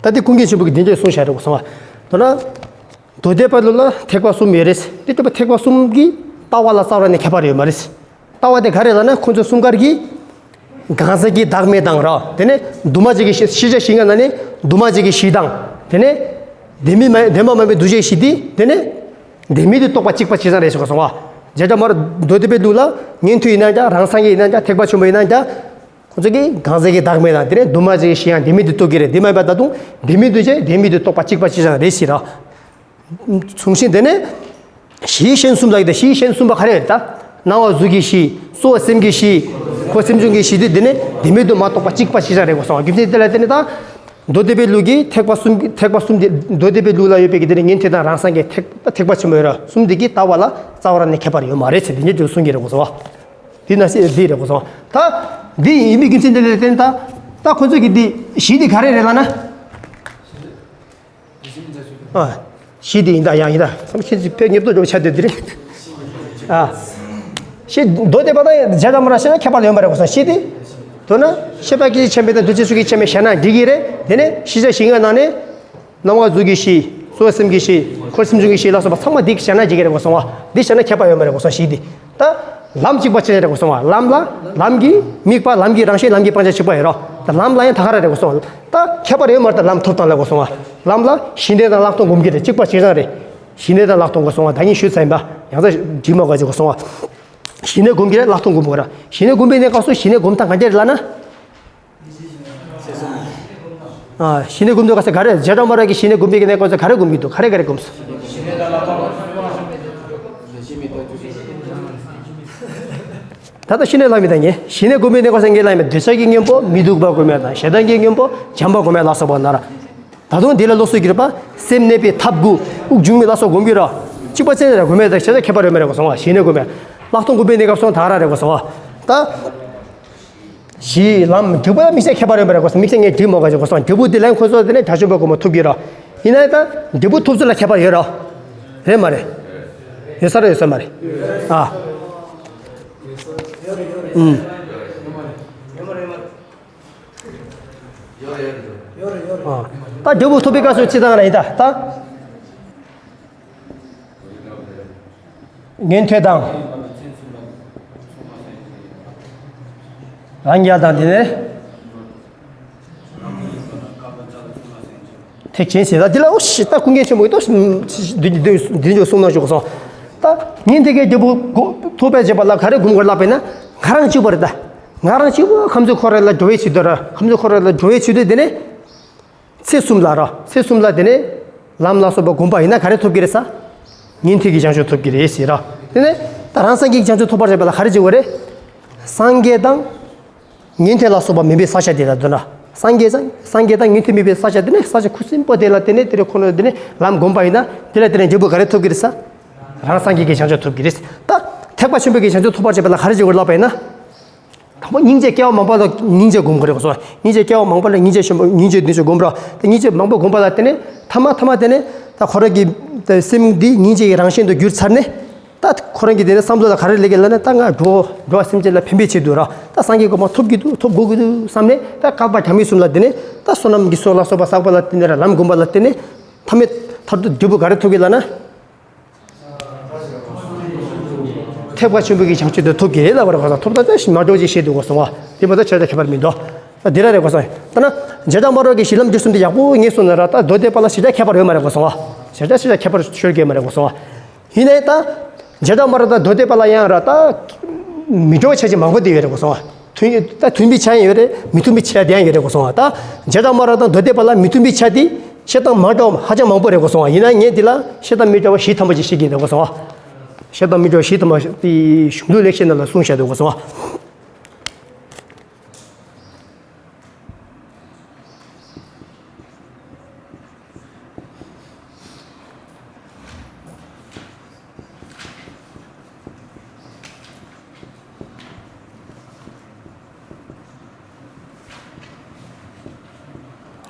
ད་དེ་ཀུན་མཁྱེན་ཆེན་པོ་གིས་འདི་འདྲས་གསུངས་བཞག་རེད་གོ་སོང་བ། མདོར་ན། མདོ་སྡེ་པ་ལུགས་ལ་ཐེག་པ་གསུམ་ཡོད་རེད། དེ་ལྟ་བུ་ཐེག་པ་གསུམ་གྱི་ལྟ་བ་ལ་རྩ་བ་ནས་ཁྱད་པར་ཡོད་མ་རེད། ལྟ་བ་དེ་ག་རེ་ལབ་ན་ཁོང་ཚོ་གསུམ་ཀར་གྱི་གང་ཟག་གི་བདག་མེད་དང་ར། དེ་ནས་འདུས་མ་བྱས་ཀྱི་ཤེས་ཤེས་བྱ་ཞིག་ཡིན་ན་ནི་འདུས་མ་བྱས་ཀྱི་གཞི་དང་། དེ་ནས་བདེན་མེད་མ་བདེན་པ་མ་ཡིན་པའི་འདུ་བྱེད་ཀྱི་གཞི་དེ། དེ་ནས་བདེན་མེད་དུ་རྟོགས་པ་གཅིག་པ་གཅིག་རྐྱང་རེད་ཟེར་གསུངས་པ། བྱས་ཙང་མར་མདོ་སྡེ་པའི་ལུགས་ལ་ཉན་ཐོས་ཡིན་ན་འདྲ། རང་སངས་རྒྱས་ཡིན་ན་འདྲ། ཐེག་པ་ཆེན་པོ་ཡིན་ན་འདྲ། ཁོང་ཚོ་གིས་གང་ཟག་གི་བདག་མེད་དང་དེ་ནས་འདུས་མ་བྱས་ཀྱི་གཞི་ཡང་བདེན་མེད་དུ་རྟོགས་ཀྱི་རེད། དེ་མ་ཡིན་པ་ད་དུང་བདེན་མེད་འདུ་བྱེད་བདེན་མེད་དུ་རྟོགས་པ་གཅིག་པ་གཅིག་རྐྱང་རེད་ཟེར་ར། གསུངས་ཤིང་དེ་ནས། གཞི་གཞན་གསུམ་ལ་ཡོད་དེ། གཞི་གཞན་གསུམ་པ་ག་རེ་རེད་ད། སྣང་བ་གཟུགས་ཀྱི་གཞི། ཚོར་བ་སེམས་ཀྱི་གཞི། འཁོར་སེམས་བྱུང་གི་གཞི་དེ་དེ་ནས་བདེན་མེད་དུ་མ་རྟོགས་པ་གཅིག་པ་གཅིག་རྐྱང་རེད་གོ་སོང་བ། རྒྱུ་མཚན་དེ་ལ་བརྟེན་ནས་ད། མདོ་སྡེ་པའི་ལུགས་ཀྱི་ཐེག་པ་གསུམ། ཐེག་པ་གསུམ་དེ་མདོ་སྡེ་པའི་ལུགས་ལ་ཡོད་པའི་གི་དེ་ནས་ཉན་ཐོས་དང་རང་སངས་རྒྱས་ཐེག་ཐེག་པ་ཆེན་པོ་ཡོད་ར། གསུམ་དེ་གི་ལྟ་བ་ལ་རྩ་བ་རང་ནས་ཁྱད་པར་ཡོད་མ་རེད་ཟེར་དེ་འདྲས་དུ་གསུང་གི་རེད་གོ་སོང་བ། དེ་ན་སེ་དེ་རེད་གོ་སོང་བ། ད་འདི་ཡིན་པའི་རྒྱུ་མཚན་དེ་ལ་བརྟེན་ད། ད་ཁོ་ཚོ་གི་འདི་གཞི་དེ་ག་རེ་རེད་ལབ་ན། ཨ། གཞི་དེ་ཡིན་ད་ཡང་ཡིན་ད། བསམ་ཤེས་ཀྱི་ཕན་ཉེར་བསྡོགས་འགྲོ་ཆ་དེ་དེ་རེད། ཨ། གཞི་མདོ་སྡེ་པ་དང་རྗེ་དང་མོ་ར་བཤད་ན་ཁྱད་པར་ཡོད་མ་རེད་གོ་སོང་། གཞི་དེ། མདོར་ན་ཤེས་པ་སྐད་ཅིག་ཆེན་པོ་དང་འདུ་བྱེད་ཚོགས་ཀྱི་ཆེན་པོ་བཤད་ན་འགྲིག་གི་རེད། དེ་ནས་ཤེས་བྱ་བཞི་ལྔ་ནང་ནས། སྣང་བ་གཟུགས་ཀྱི་གཞི། ཚོར་བ་སེམས་ཀྱི་གཞི། འཁོར་སེམས་བྱུང་གི་གཞི་ལ་སོགས་པ་ཚང་མ་འདི་བཤད་ན་འགྲིག་གི་རེད་གོ་སོང་བ། འདི་བཤད་ན་ཁྱད་པར་ཡོད་མ་རེད་གོ་སོང་། གཞི་འདི། ད། ལམ་གཅིག་པ་གཅིག་རྐྱང་རེད་གོ་སོང་བ། ལམ་ལ། ལམ་གྱི་དམིགས་པ། ལམ་གྱི་རང་བཞིན། ལམ་གྱི་སྤང་བྱ་གཅིག་པ་ཡོད་རོ། ད་ལམ་ལ་ཡང་ད་ག་རང་རེད་གོ་སོང་བ། ད་ཁྱད་པར་ཡོད་མ་རེད། ད་ལམ་ཐོབ་ཐང་ལ་གོ་སོང་བ། ལམ་ལ་ཞི་གནས་དང་ལྷག་མཐོང་སྒོམ་གྱི་རེད། གཅིག་པ་གཅིག་རྐྱང་རེད། ཞི་གནས་དང་ལྷག་མཐོང་གོ་སོང་བ། ད་ཉིན་ཞུས་ཚར་ཡིན་པ། ཡང་ས་འགྲིག་མ་གོ་ཅིག་གོ་སོང་བ། ཞི་གནས་སྒོམ་གྱི་རེད། ལྷག་མཐོང་སྒོམ་གྱི་རེད། ཞི་གནས་སྒོམ་པའི་གནས་སྐབས་སུ་ཞི་གནས་སྒོམ་སྟངས་གང་འདྲ་རེད་ལབ་ན། ཨ། ཞི་གནས་སྒོམ་དུས་ག་ས་ག་རེ། རྗེ་བྲག་སྨྲ་བ་གིས་ཞི་གནས་སྒོམ་པའི་གནས་སྐབས་སུ་ག་རེ་སྒོམ་གྱི་འདུག་ག་རེ་ག་རེ་སྒོམ་སོང་། ད་ལྟ་ཞི་གནས་ལབ་མི་ད་ངས། ཞི་གནས་སྒོམ་པའི་གནས་སྐབས་སུ་ངས་ལབ་ཡིན་པ། འདོད་ཆགས་ཀྱི་གཉེན་པོ་མི་སྡུག་པ་སྒོམ་ཡ་དང་། ཞེ་སྡང་གི་གཉེན་པོ་བྱམས་པ་སྒོམ་ཡ་ལ་སོགས་པ་ན་ར། ད་དུང་འདི་ལ་སློབ་གསོ་གྱུར་པ། སེམས་གནས་པའི་ཐབས་དགུ། དབུགས་འབྱུང་བའི་ལ་སོགས་སྒོམ་གྱི་ར། གཅིག་པ་ཅན་རེད་དགོས་མེད་ད་བྱས་ཙང་ཁྱད་པར་ཡོད་མེད་རེད་གོ་སོང་བ། གཞི་ནས་དགོས་མེད། ལྷག་མཐོང་དགོས་པའི་གནས་སྐབས་སོང་ད་ག་རང་རེད་གོ་སོང་བ། ད། གཞི་ལམ་འབྲས་བུ་ལ་དམིགས་བསལ་ཁྱད་པར་ཡོད་མེད་རེད་གོ་སོང་། དམིགས་བསལ་ངས་འགྲིག་མོ་ག་ཅིག་གོ་སོང་། འབྲས་བུ་འདི་ལ་ཁོ་ཚོ་དེ་ནས་དགྲ་བཅོམ་པ་སྒོམ་པ་ཐོབ་ཀྱི་རེད། ཡིན་ན་ད་འབྲས་བུ་ཐོབ་ཚུལ་ལ་ཁྱད་པར་ཡོད་རེད། རེད་མ་རེད། ཡོད་ས་རེད་ཡོད་ས་མ་རེད། ཨ། ཨུམ། ཨ། ད་འབྲས་བུ་ཐོབ་པའི་སྐབས་སུ་ཅི་ཙང་ར་ཡིན་ད་ད། ཉན་ཐོས་དང་། རང་རྒྱལ་དང་དེ་ནས། ཐེག་ཆེན་ཟེར་ད་འདི་ལ་ཨོ་ཤི་ད་ཀུན་མཁྱེན་ཆེན་པོ་ཡིན་ཏོ། འདི་འཇོག་གསུང་གནང་ཞུ་གསུང་། ད་ཉན་ཐོས་ཀྱི་འབྲས་བུ་ཐོབ་པའི་རྗེས་པ་ལ་ག་རེ་སྒོམ་དགོས་ལབ་པས་ན། ང་རང་གཅིག་པོ་རེད་ད། ང་རང་གཅིག་པོ་ཁམས་གསུམ་འཁོར་བ་ལས་སྒྲོལ་བའི་ཆེད་དུ་ར། ཁམས་གསུམ་འཁོར་བ་ལས་སྒྲོལ་བའི་ཆེད་དུ་དེ་ནས། ཚེ་གསུམ་ལ་ར། ཚེ་གསུམ་ལ་དེ་ནས་ལམ་ལ་སོགས་པ་སྒོམ་པ་ཡིན་ན་ག་རེ་ཐོབ་ཀྱི་རེད་ས། ཉན་ཐོས་ཀྱི་བྱང་ཆུབ་ཐོབ་ཀྱི་རེད་ཟེར་ར། དེ་ནས་ད་རང་སངས་རྒྱས་ཀྱི་བྱང་ཆུབ་ཐོབ་པར་བྱེད་པ་ལ་ག་རེ་བྱེད་དགོས་རེད། སངས་རྒྱས་དང་། ཉན་ཐོས་ལ་སོགས་པ་མིན་པའི་ས་ཆ་དེ་ལ་འདོད་ན། སངས་རྒྱས་དང་སངས་རྒྱས་དང་ཉན་ཐོས་མིན་པའི་ས་ཆ་དེ་ནས་ས་ཆ་ཁུ་སིམ་པོ་དེ་ལ་དེ་ནས་དེ་རེ་ཁོ་ན་དེ་ནས་ལམ་སྒོམ་པ་ཡིན་ན་དེ་ལ་དེ་ནས་འབྲས་བུ་ག་རེ་ཐོབ་ཀྱི་རེད་ས། རང་སངས་རྒྱས་ཀྱི་བྱང་ཆུབ་ཐོབ་ཀྱི་རེད། ད་ཐེག་པ་ཆེན་པོའི་གི་བྱང་ཆུབ་ཐོབ་པར་བྱེད་པ་ལ་ག་རེ་བྱེད་དགོས་ལབ་པ་ཡིན་ན། དང་པོ་སྙིང་རྗེ་སྐྱེ་བ་མང་པོ་ལ་སྙིང་རྗེ་སྒོམ་དགོས་རེད་གོ་སོང་། སྙིང་རྗེ་སྐྱེ་བ་མང་པོ་ལ་སྙིང་རྗེ་ཆེན་པོ་སྙིང་རྗེ་འདི་ཚོ་སྒོམ་རོགས། དེ་སྙིང་རྗེ་མང་པོ་སྒོམ་པ་ལ་བརྟེན་ནས་ཐ་མ་ཐ་མ་དེ་ནས་ད་ཁོ་རང་གི་དེ་སེམས་འདི་སྙིང་རྗེ་ཡི་རང་བཞིན་དུ་གྱུར་ཚར་ནས། ད་ཁོ་རང་གི་དེ་ནས་བསམ་བློ་ལ་ག་རེ་སླེབས་ཀྱི་ལབ་ན། ད་ང་འགྲོ་འགྲོ་བ་སེམས་ཅན་ལ་ཕན་པའི་ཆེད་དུ་ར། ད་སངས་རྒྱས་གོ་མ་ཐོབ་ཀྱི་འདུག་ཐོབ་དགོས་ཀྱི་འདུག་བསམ་ནས། ད་བསྐལ་པ་གྲངས་མེད་གསུམ་ལ་དེ་ནས་ད་བསོད་ནམས་ཀྱི་ཚོགས་ལ་སོགས་པ་བསགས་པ་ལ་བརྟེན་ནས་ར། ལམ་སྒོམ་པ་ལ་བརྟེན་ནས་ཐ་མའི་མཐར་ཐུག་འབྲས་བུ་ག་རེ་ཐོབ་ཀྱི་ལབ་ན། ཐེག་པ་ཆེན་པོའི་གི་བྱང་ཆུབ་དེ་ཐོབ་ཀྱི་རེད་ལབ་པ་རེད་གོ་སོང་། ཐོབ་ད་ལྟ་མ་འགྲོ་ཅིག་བཤད་འདུག་གོ་སོང་བ། དེ་མ་གཏོགས་ཆ་ཆ་ཁྱད་པར་མི་འདུག་ད་དེ་ར་རེད་གོ་སོང་། ད་ན་བྱེ་བྲག་སྨྲ་བ་གི་གཞི་ལམ་འབྲས་གསུམ་དེ་ཡག་པོ་ངེས་སོང་ན་ར། ད་མདོ་སྡེ་པ་ལ་ཞེ་དྲག་ཁྱད་པར་ཡོད་མ་རེད་གོ་སོང་བ། ཞེ་དྲག་ཞེ་དྲག་ཁྱད་པར་ཤོར་གྱི་ཡོད་མ་རེད་གོ་སོང་བ། ཡིན་ནའི་ད་བྱེ་བྲག་སྨྲ་བ་དང་མདོ་སྡེ་པ་ལ་ཡང་ར་ད་མི་འགྲོ་བའི་ཆ་ཅིག་མང་པོ་དེ་ཡོད་རེད་གོ་སོང་བ། མཐུན་ད་མཐུན་པའི་ཆ་ཡང་ཡོད་རེད། མི་མཐུན་པའི་ཆ་དེ་ཡང་ཡོད་རེད་གོ་སོང་བ། ད་བྱེ་བྲག་སྨྲ་བ་དང་མདོ་སྡེ་པ་ལ་མི་མཐུན་པའི་ཆ་དེ་བཤད་སྟངས་མ་འདྲ་བ་ཧ་ཅང་མང་པོ་རེད་གོ་སོང་བ། ཡིན་ན་ངས་འདི་ལ་བཤད་སྟངས་མི་འདྲ་བ་བཞི་ཐམ་པ་ཅིག་བཤད་ཀྱི་རེད་གོ་སོང་བ། བཤད་སྟངས་མི་འདྲ་བ་བཞི་ཐམ་པ་དེ་གཞུང་ལུགས་ལེགས་བཤད་ནང་ལ་གསུངས་བཞག་འདུག་གོ་སོང་བ།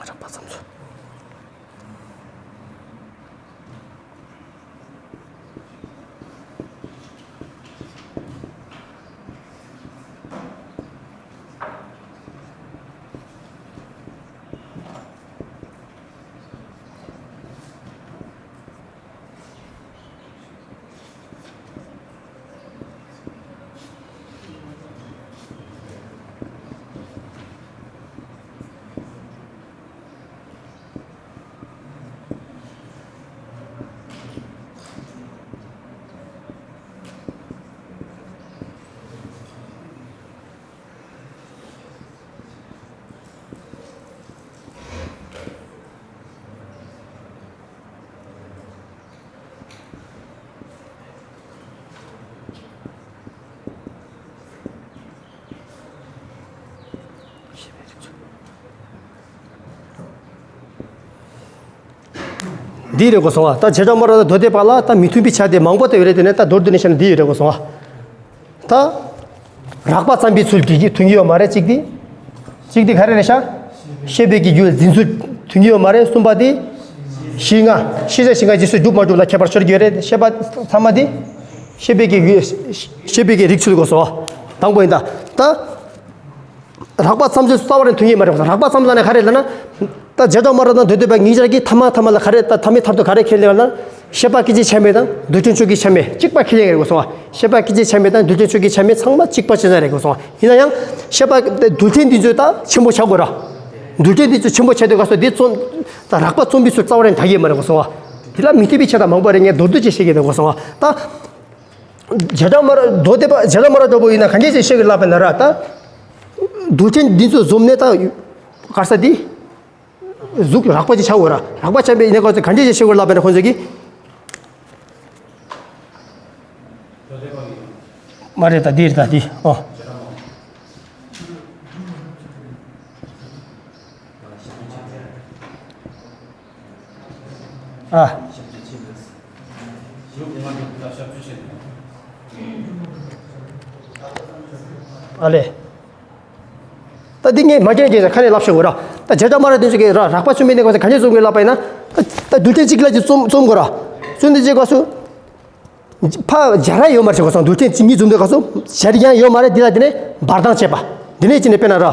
རགས་པ་ཙམ་ཚོ། འདི་རེད་གོ་སོང་བ། ད་བྱེ་བྲག་སྨྲ་བ་དང་མདོ་སྡེ་པ་ལ་ད་མི་མཐུན་པའི་ཆ་དེ་མང་པོ་ལྟ་བུ་རེད། དེ་ནས་ད་མདོར་བསྡུས་ནས་བཤད་ན་འདི་ཡོད་རེད་གོ་སོང་བ། ད་རགས་པ་བརྩམས་པའི་ཚུལ་གྱིས་མཐུན་གྱི་ཡོད་མ་རེད། གཅིག་དེ། གཅིག་དེ་ག་རེ་རེད་ཤག་ཤེས་པའི་གི་རྒྱུ་འཛིན་ཚུལ་མཐུན་གྱི་ཡོད་མ་རེད། གསུམ་པ་དེ། གཞི་ལྔ། ཤེས་བྱ་གཞི་ལྔ་རྗེས་སུ་འཇུག་མ་འཇུག་ལ་ཁྱད་པར་ཤོར་གྱི་ཡོད་རེད། ཤེས་པ་ཚང་མ་དེ། ཤེས་པའི་གི་ཡུལ། ཤེས་པའི་གི་རིགས་ཚུལ་གོ་སོང་བ། དང་པོ་ཡིན་ད། ད། རགས་པ་བརྩམས་ཚུལ་རྩ་བ་ནས་མཐུན་གྱི་མ་རེད་གོ་སོང་། རགས་པ་བརྩམས་ལབ་ནས་ག་རེ་ལབ་ན། ད་བྱེ་བྲག་སྨྲ་བ་དང་མདོ་སྡེ་པ་གཉིས་ཆར་གྱིས་ཐ་མ་ཐ་མ་ལ་ག་རེ་ད་ཐ་མའི་མཐར་ཐུག་ག་རེ་ཁས་ལེན་པ་ན། ཤེས་པ་སྐད་ཅིག་ཆ་མེད་དང་རྡུལ་ཕྲན་ཚོགས་ཀྱི་ཆ་མེད་གཅིག་པ་ཁས་ལེན་རེད་གོ་སོང་བ། ཤེས་པ་སྐད་ཅིག་ཆ་མེད་དང་རྡུལ་ཕྲན་ཚོགས་ཀྱི་ཆ་མེད་ཚང་མ་གཅིག་པ་གཅིག་རྐྱང་རེད་གོ་སོང་བ། ཡིན་ན་ཡང་ཤེས་པ་རྡུལ་ཕྲན་འདི་ཚོ་ད་ཆེན་པོ་ཆགས་དགོས་ར། རྡུལ་ཕྲན་འདི་ཚོ་ཆེན་པོ་ཆགས་དུས་སྐབས་སུ་འདི་རྩོམ། ད་རགས་པ་བརྩམས་པའི་ཚུལ་རྩ་བ་ནས་འདྲ་གི་མ་རེད་གོ་སོང་བ། དེ་ལ་མི་མཐུན་པའི་ཆ་དང་མང་པོ་རེད། ངས་མདོར་བསྡུས་ཅིག་བཤད་ཀྱི་འདུག་གོ་སོང་བ། ད། བྱེ་བྲག་སྨྲ་བ་མདོ་སྡེ་པ་བྱེ་བྲག་སྨྲ་བ་འདྲ་པོ་ཡིན་ན་གང་ཅི་ཅིག་བཤད་ཀྱི་ལབ་པ་ན་ར་ད། རྡུལ་ཕྲན་འདི་ཚོ་འཛོམས་ནས་ད། ག་རེ་ཟེར་དེ། གཟུགས་རགས་པ་ཅིག་ཆགས་དགོས་ར། རགས་པ་ཆགས་པའི་ཡིན་ན་ཁོ་ཚོས་གང་ཅི་ཅིག་བཤད་དགོས་ལབ་པ་ན་ཁོ་ཚོས་ཀྱིས། མ་རེད་ད་འདི་རེད་ད་འདི་ཨོ། ཨ། ཨ་ལས། ད་འདི་ངས་མ་རྒྱག་རྒྱག་ཁ་ནས་ལབ་ཤོག་གོ་ར། ད་བྱེ་བྲག་སྨྲ་བ་དེ་ཚོ་གིས་ར་རགས་པ་བཅོམ་པའི་གནས་སྐབས་སུ་ག་འདྲས་རྩོམ་དགོས་ལབ་པ་ཡིན་ན། ད་ད་རྡུལ་ཕྲན་གཅིག་ལ་ཅིག་རྩོམ་རྩོམ་དགོས་ར། རྩོམ་དུས་ཀྱི་སྐབས་སུ། ཕ་སྦྱར་ཡ་ཡོད་མ་རེད་ཟེར་གོ་སོང་། རྡུལ་ཕྲན་གཅིག་གཉིས་རྩོམ་དུས་སྐབས་སུ་སྦྱར་ཡ་ཡོད་མ་རེད། འདི་ལ་དེ་ནས་འབར་ཐང་བྱས་པ། འདི་ནས་ཅི་ནས་དཔེར་ན་ར།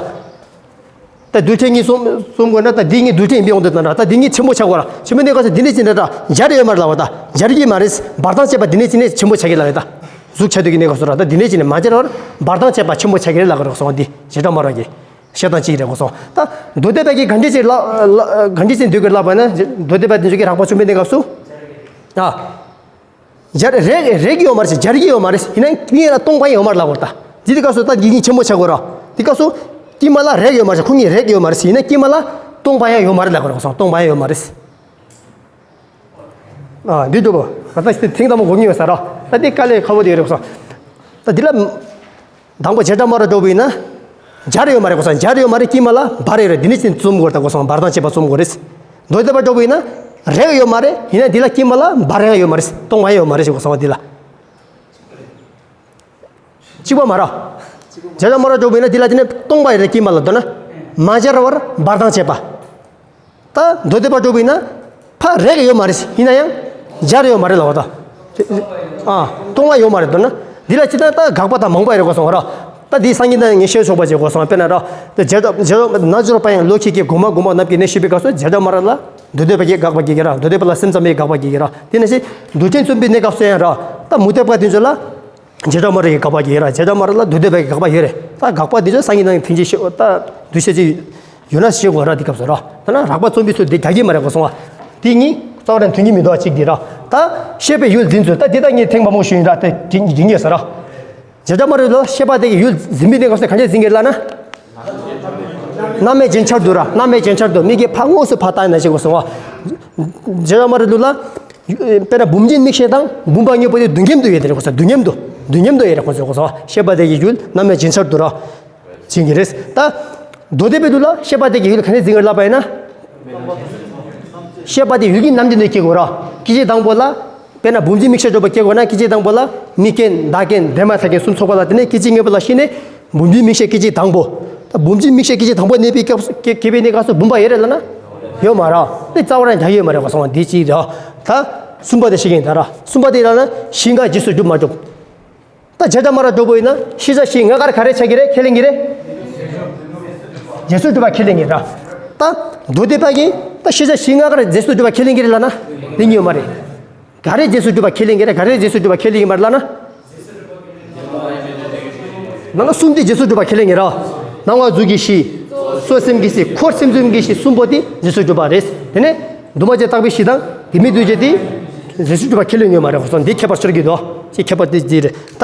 ད་རྡུལ་ཕྲན་གཉིས་རྩོམ་རྩོམ་དགོས་ན་ད་འདི་གཉིས་རྡུལ་ཕྲན་ཡིན་པའི་དབང་དུ་བཏང་ན་ར། ད་འདི་གཉིས་ཆེན་པོ་ཆགས་དགོས་ར། ཆེན་པོ་གནས་སྐབས་སུ་འདི་ནས་ཅི་ནས་ར་སྦྱར་ཡོད་མ་རེད་ལབ་པ། ད་སྦྱར་གྱི་མ་རེད། འབར་ཐང་བྱས་པ་འདི་ནས་ཅི་ནས་ཆེན་པོ་ཆགས་ཀྱི་ལབ་ཡོད་ད། གཟུགས་ཆགས་དུས་ཀྱི་གནས་སྐབས་སུ་ར། ད་འདི་ནས་ཅི་ནས་མ་སྦྱར་བར་འབར་ཐང་བྱས་པ་ཆེན་པོ་ཆགས་ཀྱི་རེད་ལབ་ཀྱི་རེད་གོ་སོང་། འདི་བྱེ་བྲག་སྨྲ་བ་གི་བཤད་སྟངས་གཅིག་རེད་གོ་སོང་། ད་མདོ་སྡེ་པ་གིས་ག་འདྲས་ཅིག་ལ་ལ་ག་འདྲས་ཅིག་འདོད་ཀྱི་ལབ་པ་ན། མདོ་སྡེ་པ་དེ་ཚོ་གིས་རགས་པ་བཅོམ་པའི་གནས་སྐབས་སུ། ཨ། སྦྱར་རེག་རེག་ཡོད་མ་རེད་ཟེར། སྦྱར་གྱི་ཡོད་མ་རེད་ཟེར། ཡིན་ན་དཀྱིལ་ལ་སྟོང་པ་ཡོད་མ་རེད་ལབ་པ་རེད་ད། འདི་དེ་སྐབས་སུ་ད་འདི་གཉིས་ཆེན་པོ་ཆགས་དགོས་ར། དེ་སྐབས་སུ་དཀྱིལ་མ་ལ་རེག་ཡོད་མ་རེད་ཟེར། ཁོ་གཉིས་རེག་ཡོད་མ་རེད་ཟེར། ཡིན་ན་དཀྱིལ་མ་ལ་སྟོང་པ་ཡང་ཡོད་མ་རེད་ལབ་དགོས་རེད་གོ་སོང་། སྟོང་པ་ཡང་ཡོད་མ་རེད་ཟེར། ཨ། འདི་འདུག་གོ། ད་ལྟ་ཐེངས་དང་པོ་གོ་མྱོང་ཡོད་ས་ར། ད་འདི་དཀའ་ལས་ཁག་པོ་དེ་རེད་གོ་སོང་། ད་འདི་ལ། དང་པོ་བྱེ་བྲག་སྨྲ་བ་འགྲོ་བ་ཡིན་ན། སྦྱར་ཡོད་མ་རེད་གོ་སོང་། སྦྱར་ཡོད་མ་རེད། དཀྱིལ་མ་ལ་འབར་ཡོད་རེད། འདི་ནས་ཅི་ནས་རྩོམ་དགོས་རེད་ད་གོ་སོང་། འབར་ཐང་བྱས་པ་རྩོམ་དགོས་རེད། མདོ་སྡེ་པ་འགྲོ་བ་ཡིན་ན། རེག་ཡོད་མ་རེད། ཡིན་ན་འདི་ལ་དཀྱིལ་མ་ལ་འབར་ཡང་ཡོད་མ་རེད། སྟོང་པ་ཡང་ཡོད་མ་རེད་ཟེར་གོ་སོང་། འདི་ལ། གཅིག་པ་མ་རེད། བྱེ་བྲག་སྨྲ་བ་འགྲོ་བ་ཡིན་ན་འདི་ལ་དེ་ནས་སྟོང་པ་ཡོད་རེད། དཀྱིལ་མ་ལ། མདོར་ན། མ་སྦྱར་བར་འབར་ཐང་བྱས་པ། ད་མདོ་སྡེ་པ་འགྲོ་བ་ཡིན་ན། ཕ་རེག་ཡོད་མ་རེད། ཡིན་ན་ཡང་སྦྱར་ཡོད་མ་རེད་ལབ་པ་ད། ཨ། སྟོང་པ་ཡོད་མ་རེད། མདོར་ན་འདི་ལ་ཅི་ད་ད་དགག་པ་ད་མང་པོ་ཡོད་རེད་གོ་སོང་ར། ད་འདི་སང་ཉིན་ད་ངས་བཤད་ཆོག་པ་བྱེད་གོ་སོང་། དཔེར་ན་ར། ད་བྱེ་བྲག་བྱེ་བྲག་ན་སྦྱོར་བ་ཡང་བློ་ཁྱེད་ཀྱིས་གོང་མ་གོང་མ་རྣམས་ཀྱིས་ནས་ཞུས་པའི་སྐབས་སུ་བྱེ་བྲག་སྨྲ་བ་ལ་མདོ་སྡེ་པ་གིས་དགག་པ་རྒྱག་གི་ར། མདོ་སྡེ་པ་ལ་སེམས་ཙམ་པས་དགག་པ་རྒྱག་གི་ར། དེ་ནང་བཞིན་རྡུལ་ཕྲན་རྩོམ་པའི་གནས་སྐབས་སུ་ཡང་ར། ད་མུ་སྟེགས་པ་དེ་ཚོ་ལ། བྱེ་བྲག་སྨྲ་བ་རེ་གི་དགག་པ་གི་ར། བྱེ་བྲག་སྨྲ་བ་རེ་ལ་མདོ་སྡེ་པ་གི་དགག་པ་ཡོད་རེད། ད་དགག་པ་འདི་ཚོ་སང་ཉིན་ནང་ཐེངས་གཅིག་ཤོད། ད་འདུ་ཤེས་ཅིག་ཡོད་ན་ཤེས་དགོས་ར། འདི་སྐབས་སུ་ར། ད་ན་རགས་པ་རྩོམ་པའི་ཚུལ་འདི་རྒྱག་གི་མ་རེད་གོ་སོང་བ། དེ་གཉིས་རྩ་བ་ནས་མཐུན་གྱི་མི་འདུག་གཅིག་འདི་ར། ད་བཤད་པའི་ཡུལ་འཛིན་ཚུལ། ད་འདི་ད་ངས་ཐེངས་མང་པོ་ཞུས་ཡིན་ར། དེ་འགྲིག་འགྲིག་ངེས་ས་ར། བྱེ་བྲག་སྨྲ་བ་རེ་ལ་བཤད་པ་དེ་གི་ཡུལ་འཛིན་པའི་གནས་སྐབས་སུ་ག་འདྲས་འཛིན་གི་ལབ་ན། རྣམ་དབྱེ་ཇེ་མཆར་དུ་ར། རྣམ་དབྱེ་ཇེ་མཆར་དུ། མིག་གིས་ཕར་དངོས་སུ་ཕར་བལྟས་ན་ཤེས་དགོས་སོང་བ། བྱེ་བྲག་སྨྲ་བ་རེ་ལ། དཔེར་ན་བུམ་འབྱེད་མིག་ཤེས་དང་བུམ་པ་དངོས་པོ་དེ་དུས་མཉམ་དུ་ཡོད་དེ་རེད་གོ་སོང་། དུས་མཉམ་དུ། དུས་མཉམ་དུ་ཡོད་རེད་གོ་སོང་། བཤད་པ་དེ་གི་ཡུལ་རྣམ་དབྱེ་ཇེ་མཆར་དུ་ར། བྱེད་ཀྱི་རེད། ད། མདོ་སྡེ་པའི་ལུགས་ལ་བཤད་པ་དེ་གི་ཡུལ་ག་ནས་འཛིན་གི་ལབ་པ་ཡིན་ན། བཤད་པ་དེ་ཡུལ་གྱི་རྣམ་ལྡན་དུ་སྐྱེ་དགོས་ར། སྐད་ཅིག་དང་པོ་ལ། དཔེར་ན་བུམ་འབྱེད་མིག་ཤེས་འགྲོ་བ་སྐྱེ་དགོས་ན། སྐད་ཅིག་དང་པོ་ལ་མིག་རྐྱེན་བདག་རྐྱེན་དེ་མ་ཐག་རྐྱེན་གསུམ་ཚོགས་པ་ལ་བརྟེན་ནས་སྐད་ཅིག་དངོས་པོ་ལ་ཤེས་ནས། བུམ་འབྱེད་མིག་ཤེས་སྐད་ཅིག་དང་པོ། ད་བུམ་འབྱེད་མིག་ཤེས་སྐད་ཅིག་དང་པོ་གནས་པའི་སྐབས་སུ་སྐྱེ་སྐྱེ་བའི་གནས་སྐབས་སུ་བུམ་པ་ཡོད་རེད་ལབ་ན། ཡོད་མ་རེད། དེ་རྩ་བ་རང་རྒྱག་ཡོད་མ་རེད་གོ་སོང་བ། འདི་གཅིག་རེད། ད་གསུམ་པ་དེ་ཤེས་ཀྱི་ཡིན་ད་ར། གསུམ་པ་དེ་ལབ་ན་གཞི་འགའ་རྗེས་སུ་སྒྲུབ་མ་སྒྲུབ། ད་བྱེ་བྲག་སྨྲ་བ་འགྲོ་བ་ཡིན་ན་ཤེས་བྱ་གཞི་ལྔ་ཀར་ག་རེ་ཆགས་ཀྱི་རེད། ཁས་ལེན་གྱི་རེད། རྗེས་སུ་སྒྲུབ་པ་ཁས་ལེན་གྱི་ར། ད་མདོ་སྡེ་པ་གིས་ད་ཤེས་བྱ་གཞི་ལྔ་ཀར་རྗེས་སུ་སྒྲུབ་པ་ཁས་ལེན་གྱི་རེད་ལབ་ན། ལེན་གྱི་ཡོད་མ་རེད། ག་རེ་རྗེས་སུ་སྒྲུབ་པ་ཁས་ལེན་གྱི་རེད། ག་རེ་རྗེས་སུ་སྒྲུབ་པ་ཁས་ལེན་གྱི་མ་རེད་ལབ་ན། ནང་ལ་གསུམ་དེ་རྗེས་སུ་སྒྲུབ་པ་ཁས་ལེན་གྱི་ར། སྣང་བ་གཟུགས་ཀྱི་གཞི། གཟུགས་སེམས་ཀྱི་གཞི། འཁོར་སེམས་ཙམ་གྱི་གཞི་གསུམ་པོ་དེ་རྗེས་སུ་སྒྲུབ་པ་རེད། དེ་ནས་འདུས་མ་བྱས་རྟག་པའི་གཞི་དང་དེ་མིན་འདུས་བྱས་དེ་རྗེས་སུ་སྒྲུབ་པ་ཁས་ལེན་ཡོད་མ་རེད་གོ་སོང་། འདི་ཁྱད་པར་ཤོར་གྱི་འདུག་ཅེས་ཁྱད་པར་དེ་འདི་རེད། ད་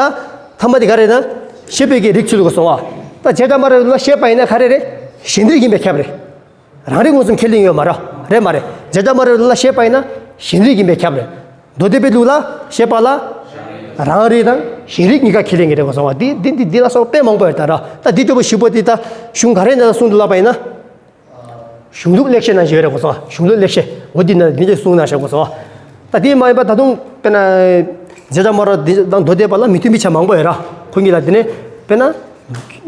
ཐ་མ་དེ་ག་རེད་ན། བཤད་པའི་གི་རིགས་ཚུལ་གོ་སོང་བ། ད་བྱེ་བྲག་སྨྲ་བ་རེ་ལ་བཤད་པ་ཡིན་ན་ག་རེ་རེད། གཞན་དོན་ཡིན་པས་ཁྱབ་རེད། རང་རིག་མངོན་སུམ་ཁས་ལེན་ཡོད་མ་རེད། རེད་མ་རེད། བྱེ་བྲག་སྨྲ་བ་རེ་ལ་བཤད་པ་ཡིན་ན་གཞན་རིག་ཡིན་པས་ཁྱབ་རེད། མདོ་སྡེ་པའི་ལུགས་ལ་བཤད་པ་ལ་རང་རིག་དང་གཞན་རིག་གཉིས་ཀ་ཁས་ལེན་གྱི་རེད་གོ་སོང་བ། འདི་འདི་འདི་འདི་ལ་སོགས་དཔེ་མང་པོ་ཡོད་ད་ར། ད་འདི་འདྲ་བོ་ཞིབ་པོ་འདི་ད་གཞུང་ག་རེ་ནས་གསུངས་འདུག་ལབ་པ་ཡིན་ན། གཞུང་ལུགས་ལེགས་བཤད་ནང་བཞིན་རེད་གོ་སོང་། གཞུང་ལུགས་ལེགས་བཤད་འོ་འདི་ནས་འདི་འདྲ་གསུངས་ན་ཞེས་གོ་སོང་། ད་དེ་མ་ཡིན་པ་ད་དུང་དཔེར་ན་བྱེ་བྲག་སྨྲ་བ་དང་མདོ་སྡེ་པ་ལ་མི་མཐུན་པའི་ཆ་མང་པོ་ཡོད་ར། ཁོང་གཉིས་ལ་དེ་ནས་དཔེར་ན་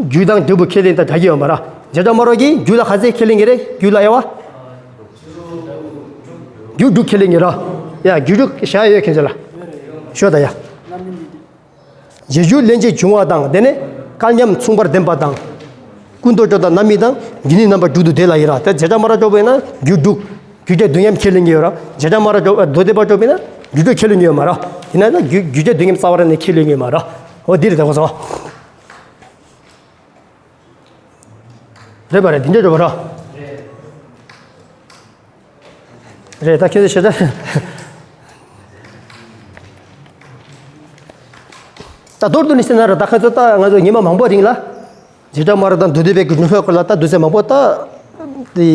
རྒྱུ་དང་འབྲས་བུ་ཁས་ལེན་དང་འདྲ་གི་ཡོད་མ་ར། བྱེ་བྲག་སྨྲ་བ་གིས་རྒྱུ་ལ་ག་ཚད་ཁས་ལེན་གྱི་རེད། རྒྱུ་ལ་དབྱེ་བ། རྒྱུ་དྲུག་ཁས་ལེན་གྱི་ར། ཡ་རྒྱུ་དྲུག་བཞག་ཡོད་མཁན་ཚོ་ལ་ཤོད་ད་ཡ། རྗེས་འཇུག་ལན་གཅིག་འབྱུང་བ་དང་དེ་ནས་སྐལ་མཉམ་མཚུངས་པར་ལྡན་པ་དང་། ཀུན་རྟོག་སྦྱོར་དང་རྣམ་སྨིན་དང་། རྒྱུ་ནི་རྣམ་པར་འཇོག་ཏུ་བདེ་ལ་ཡིན་ར། དེ་བྱེ་བྲག་སྨྲ་བ་འགྲོ་བས་ན་རྒྱུ་དྲུག་རྒྱུ་བརྒྱད་དུས་མཉམ་ཁས་ལེན་གྱི་ཡོད་ར། བྱེ་བྲག་སྨྲ་བ་འགྲོ་མདོ་སྡེ་པ་འགྲོ་བས་ན་རྒྱུ་དྲུག་ཁས་ལེན་གྱི་ཡོད་མ་ར། ཡིན་ན་ན་རྒྱུ་རྒྱུ་བརྒྱད་དུས་མཉམ་རྩ་བ་ར་ནས་ཁས་ལེན་གྱི་ཡོད་མ་ར། འོ་འདི་རེད་ད་གོ་སོང་། རེད་པ་རེད། འདི་འདྲ་འགྲོ་བ་ར། རེད་ད་ཁྱོད་ཚོ་ཤེས་ད། ད་མདོར་བསྡུས་ནས་བཤད་ན་ར་ད་ཁ་ཚོ་ད་ང་ཚོ་ཉི་མ་མང་པོ་རིང་ལ་བྱེ་བྲག་སྨྲ་བ་དང་མདོ་སྡེ་པའི་གི་ནུས་པའི་སྐོར་ལ་ད་འདུག་སེ་མང་པོ་ད་དེ་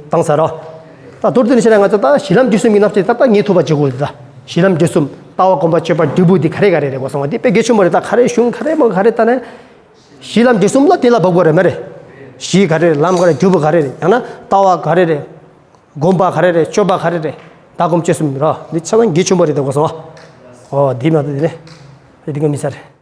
བཏང་ཚར་ར། ད་མདོར་བསྡུས་ནས་བཤད་ན་ང་ཚོ་ད་གཞི་ལམ་འབྲས་གསུམ་གྱི་རྣམ་བཤད་ད་ད་ངེས་ཐུབ་པ་བྱེད་དགོས་ད། གཞི་ལམ་འབྲས་གསུམ་ལྟ་བ་སྒོམ་པ་སྤྱོད་པ་འབྲས་བུ་འདི་ག་རེ་ག་རེ་རེད་གོ་སོང་བ་འདི་དཔེ་གལ་ཆེན་པོ་རེད། ད་ག་རེ་གཞུང་ག་རེ་མོ་ག་རེ་ལྟ་ན། གཞི་ལམ་འབྲས་གསུམ་ལ་དེ་ལ་བབ་དགོས་རེད་མ་རེད། གཞི་ག་རེ་རེད། ལམ་ག་རེ་རེད། འབྲས་བུ་ག་རེ་རེད། ཡང་ན་ལྟ་བ་ག་རེ་རེད། སྒོམ་པ་ག་རེ་རེད། སྤྱོད་པ་ག་རེ་རེད། ལྟ་སྒོམ་སྤྱོད་གསུམ་ར། འདི་ཆ་ཚང་གལ་ཆེན་པོ་རེད་དེ་གོ་སོང་། ཨོ་འདི་མ་གཏོགས་འདི་ནས་རེད་འདི་ག་མི་ཚར།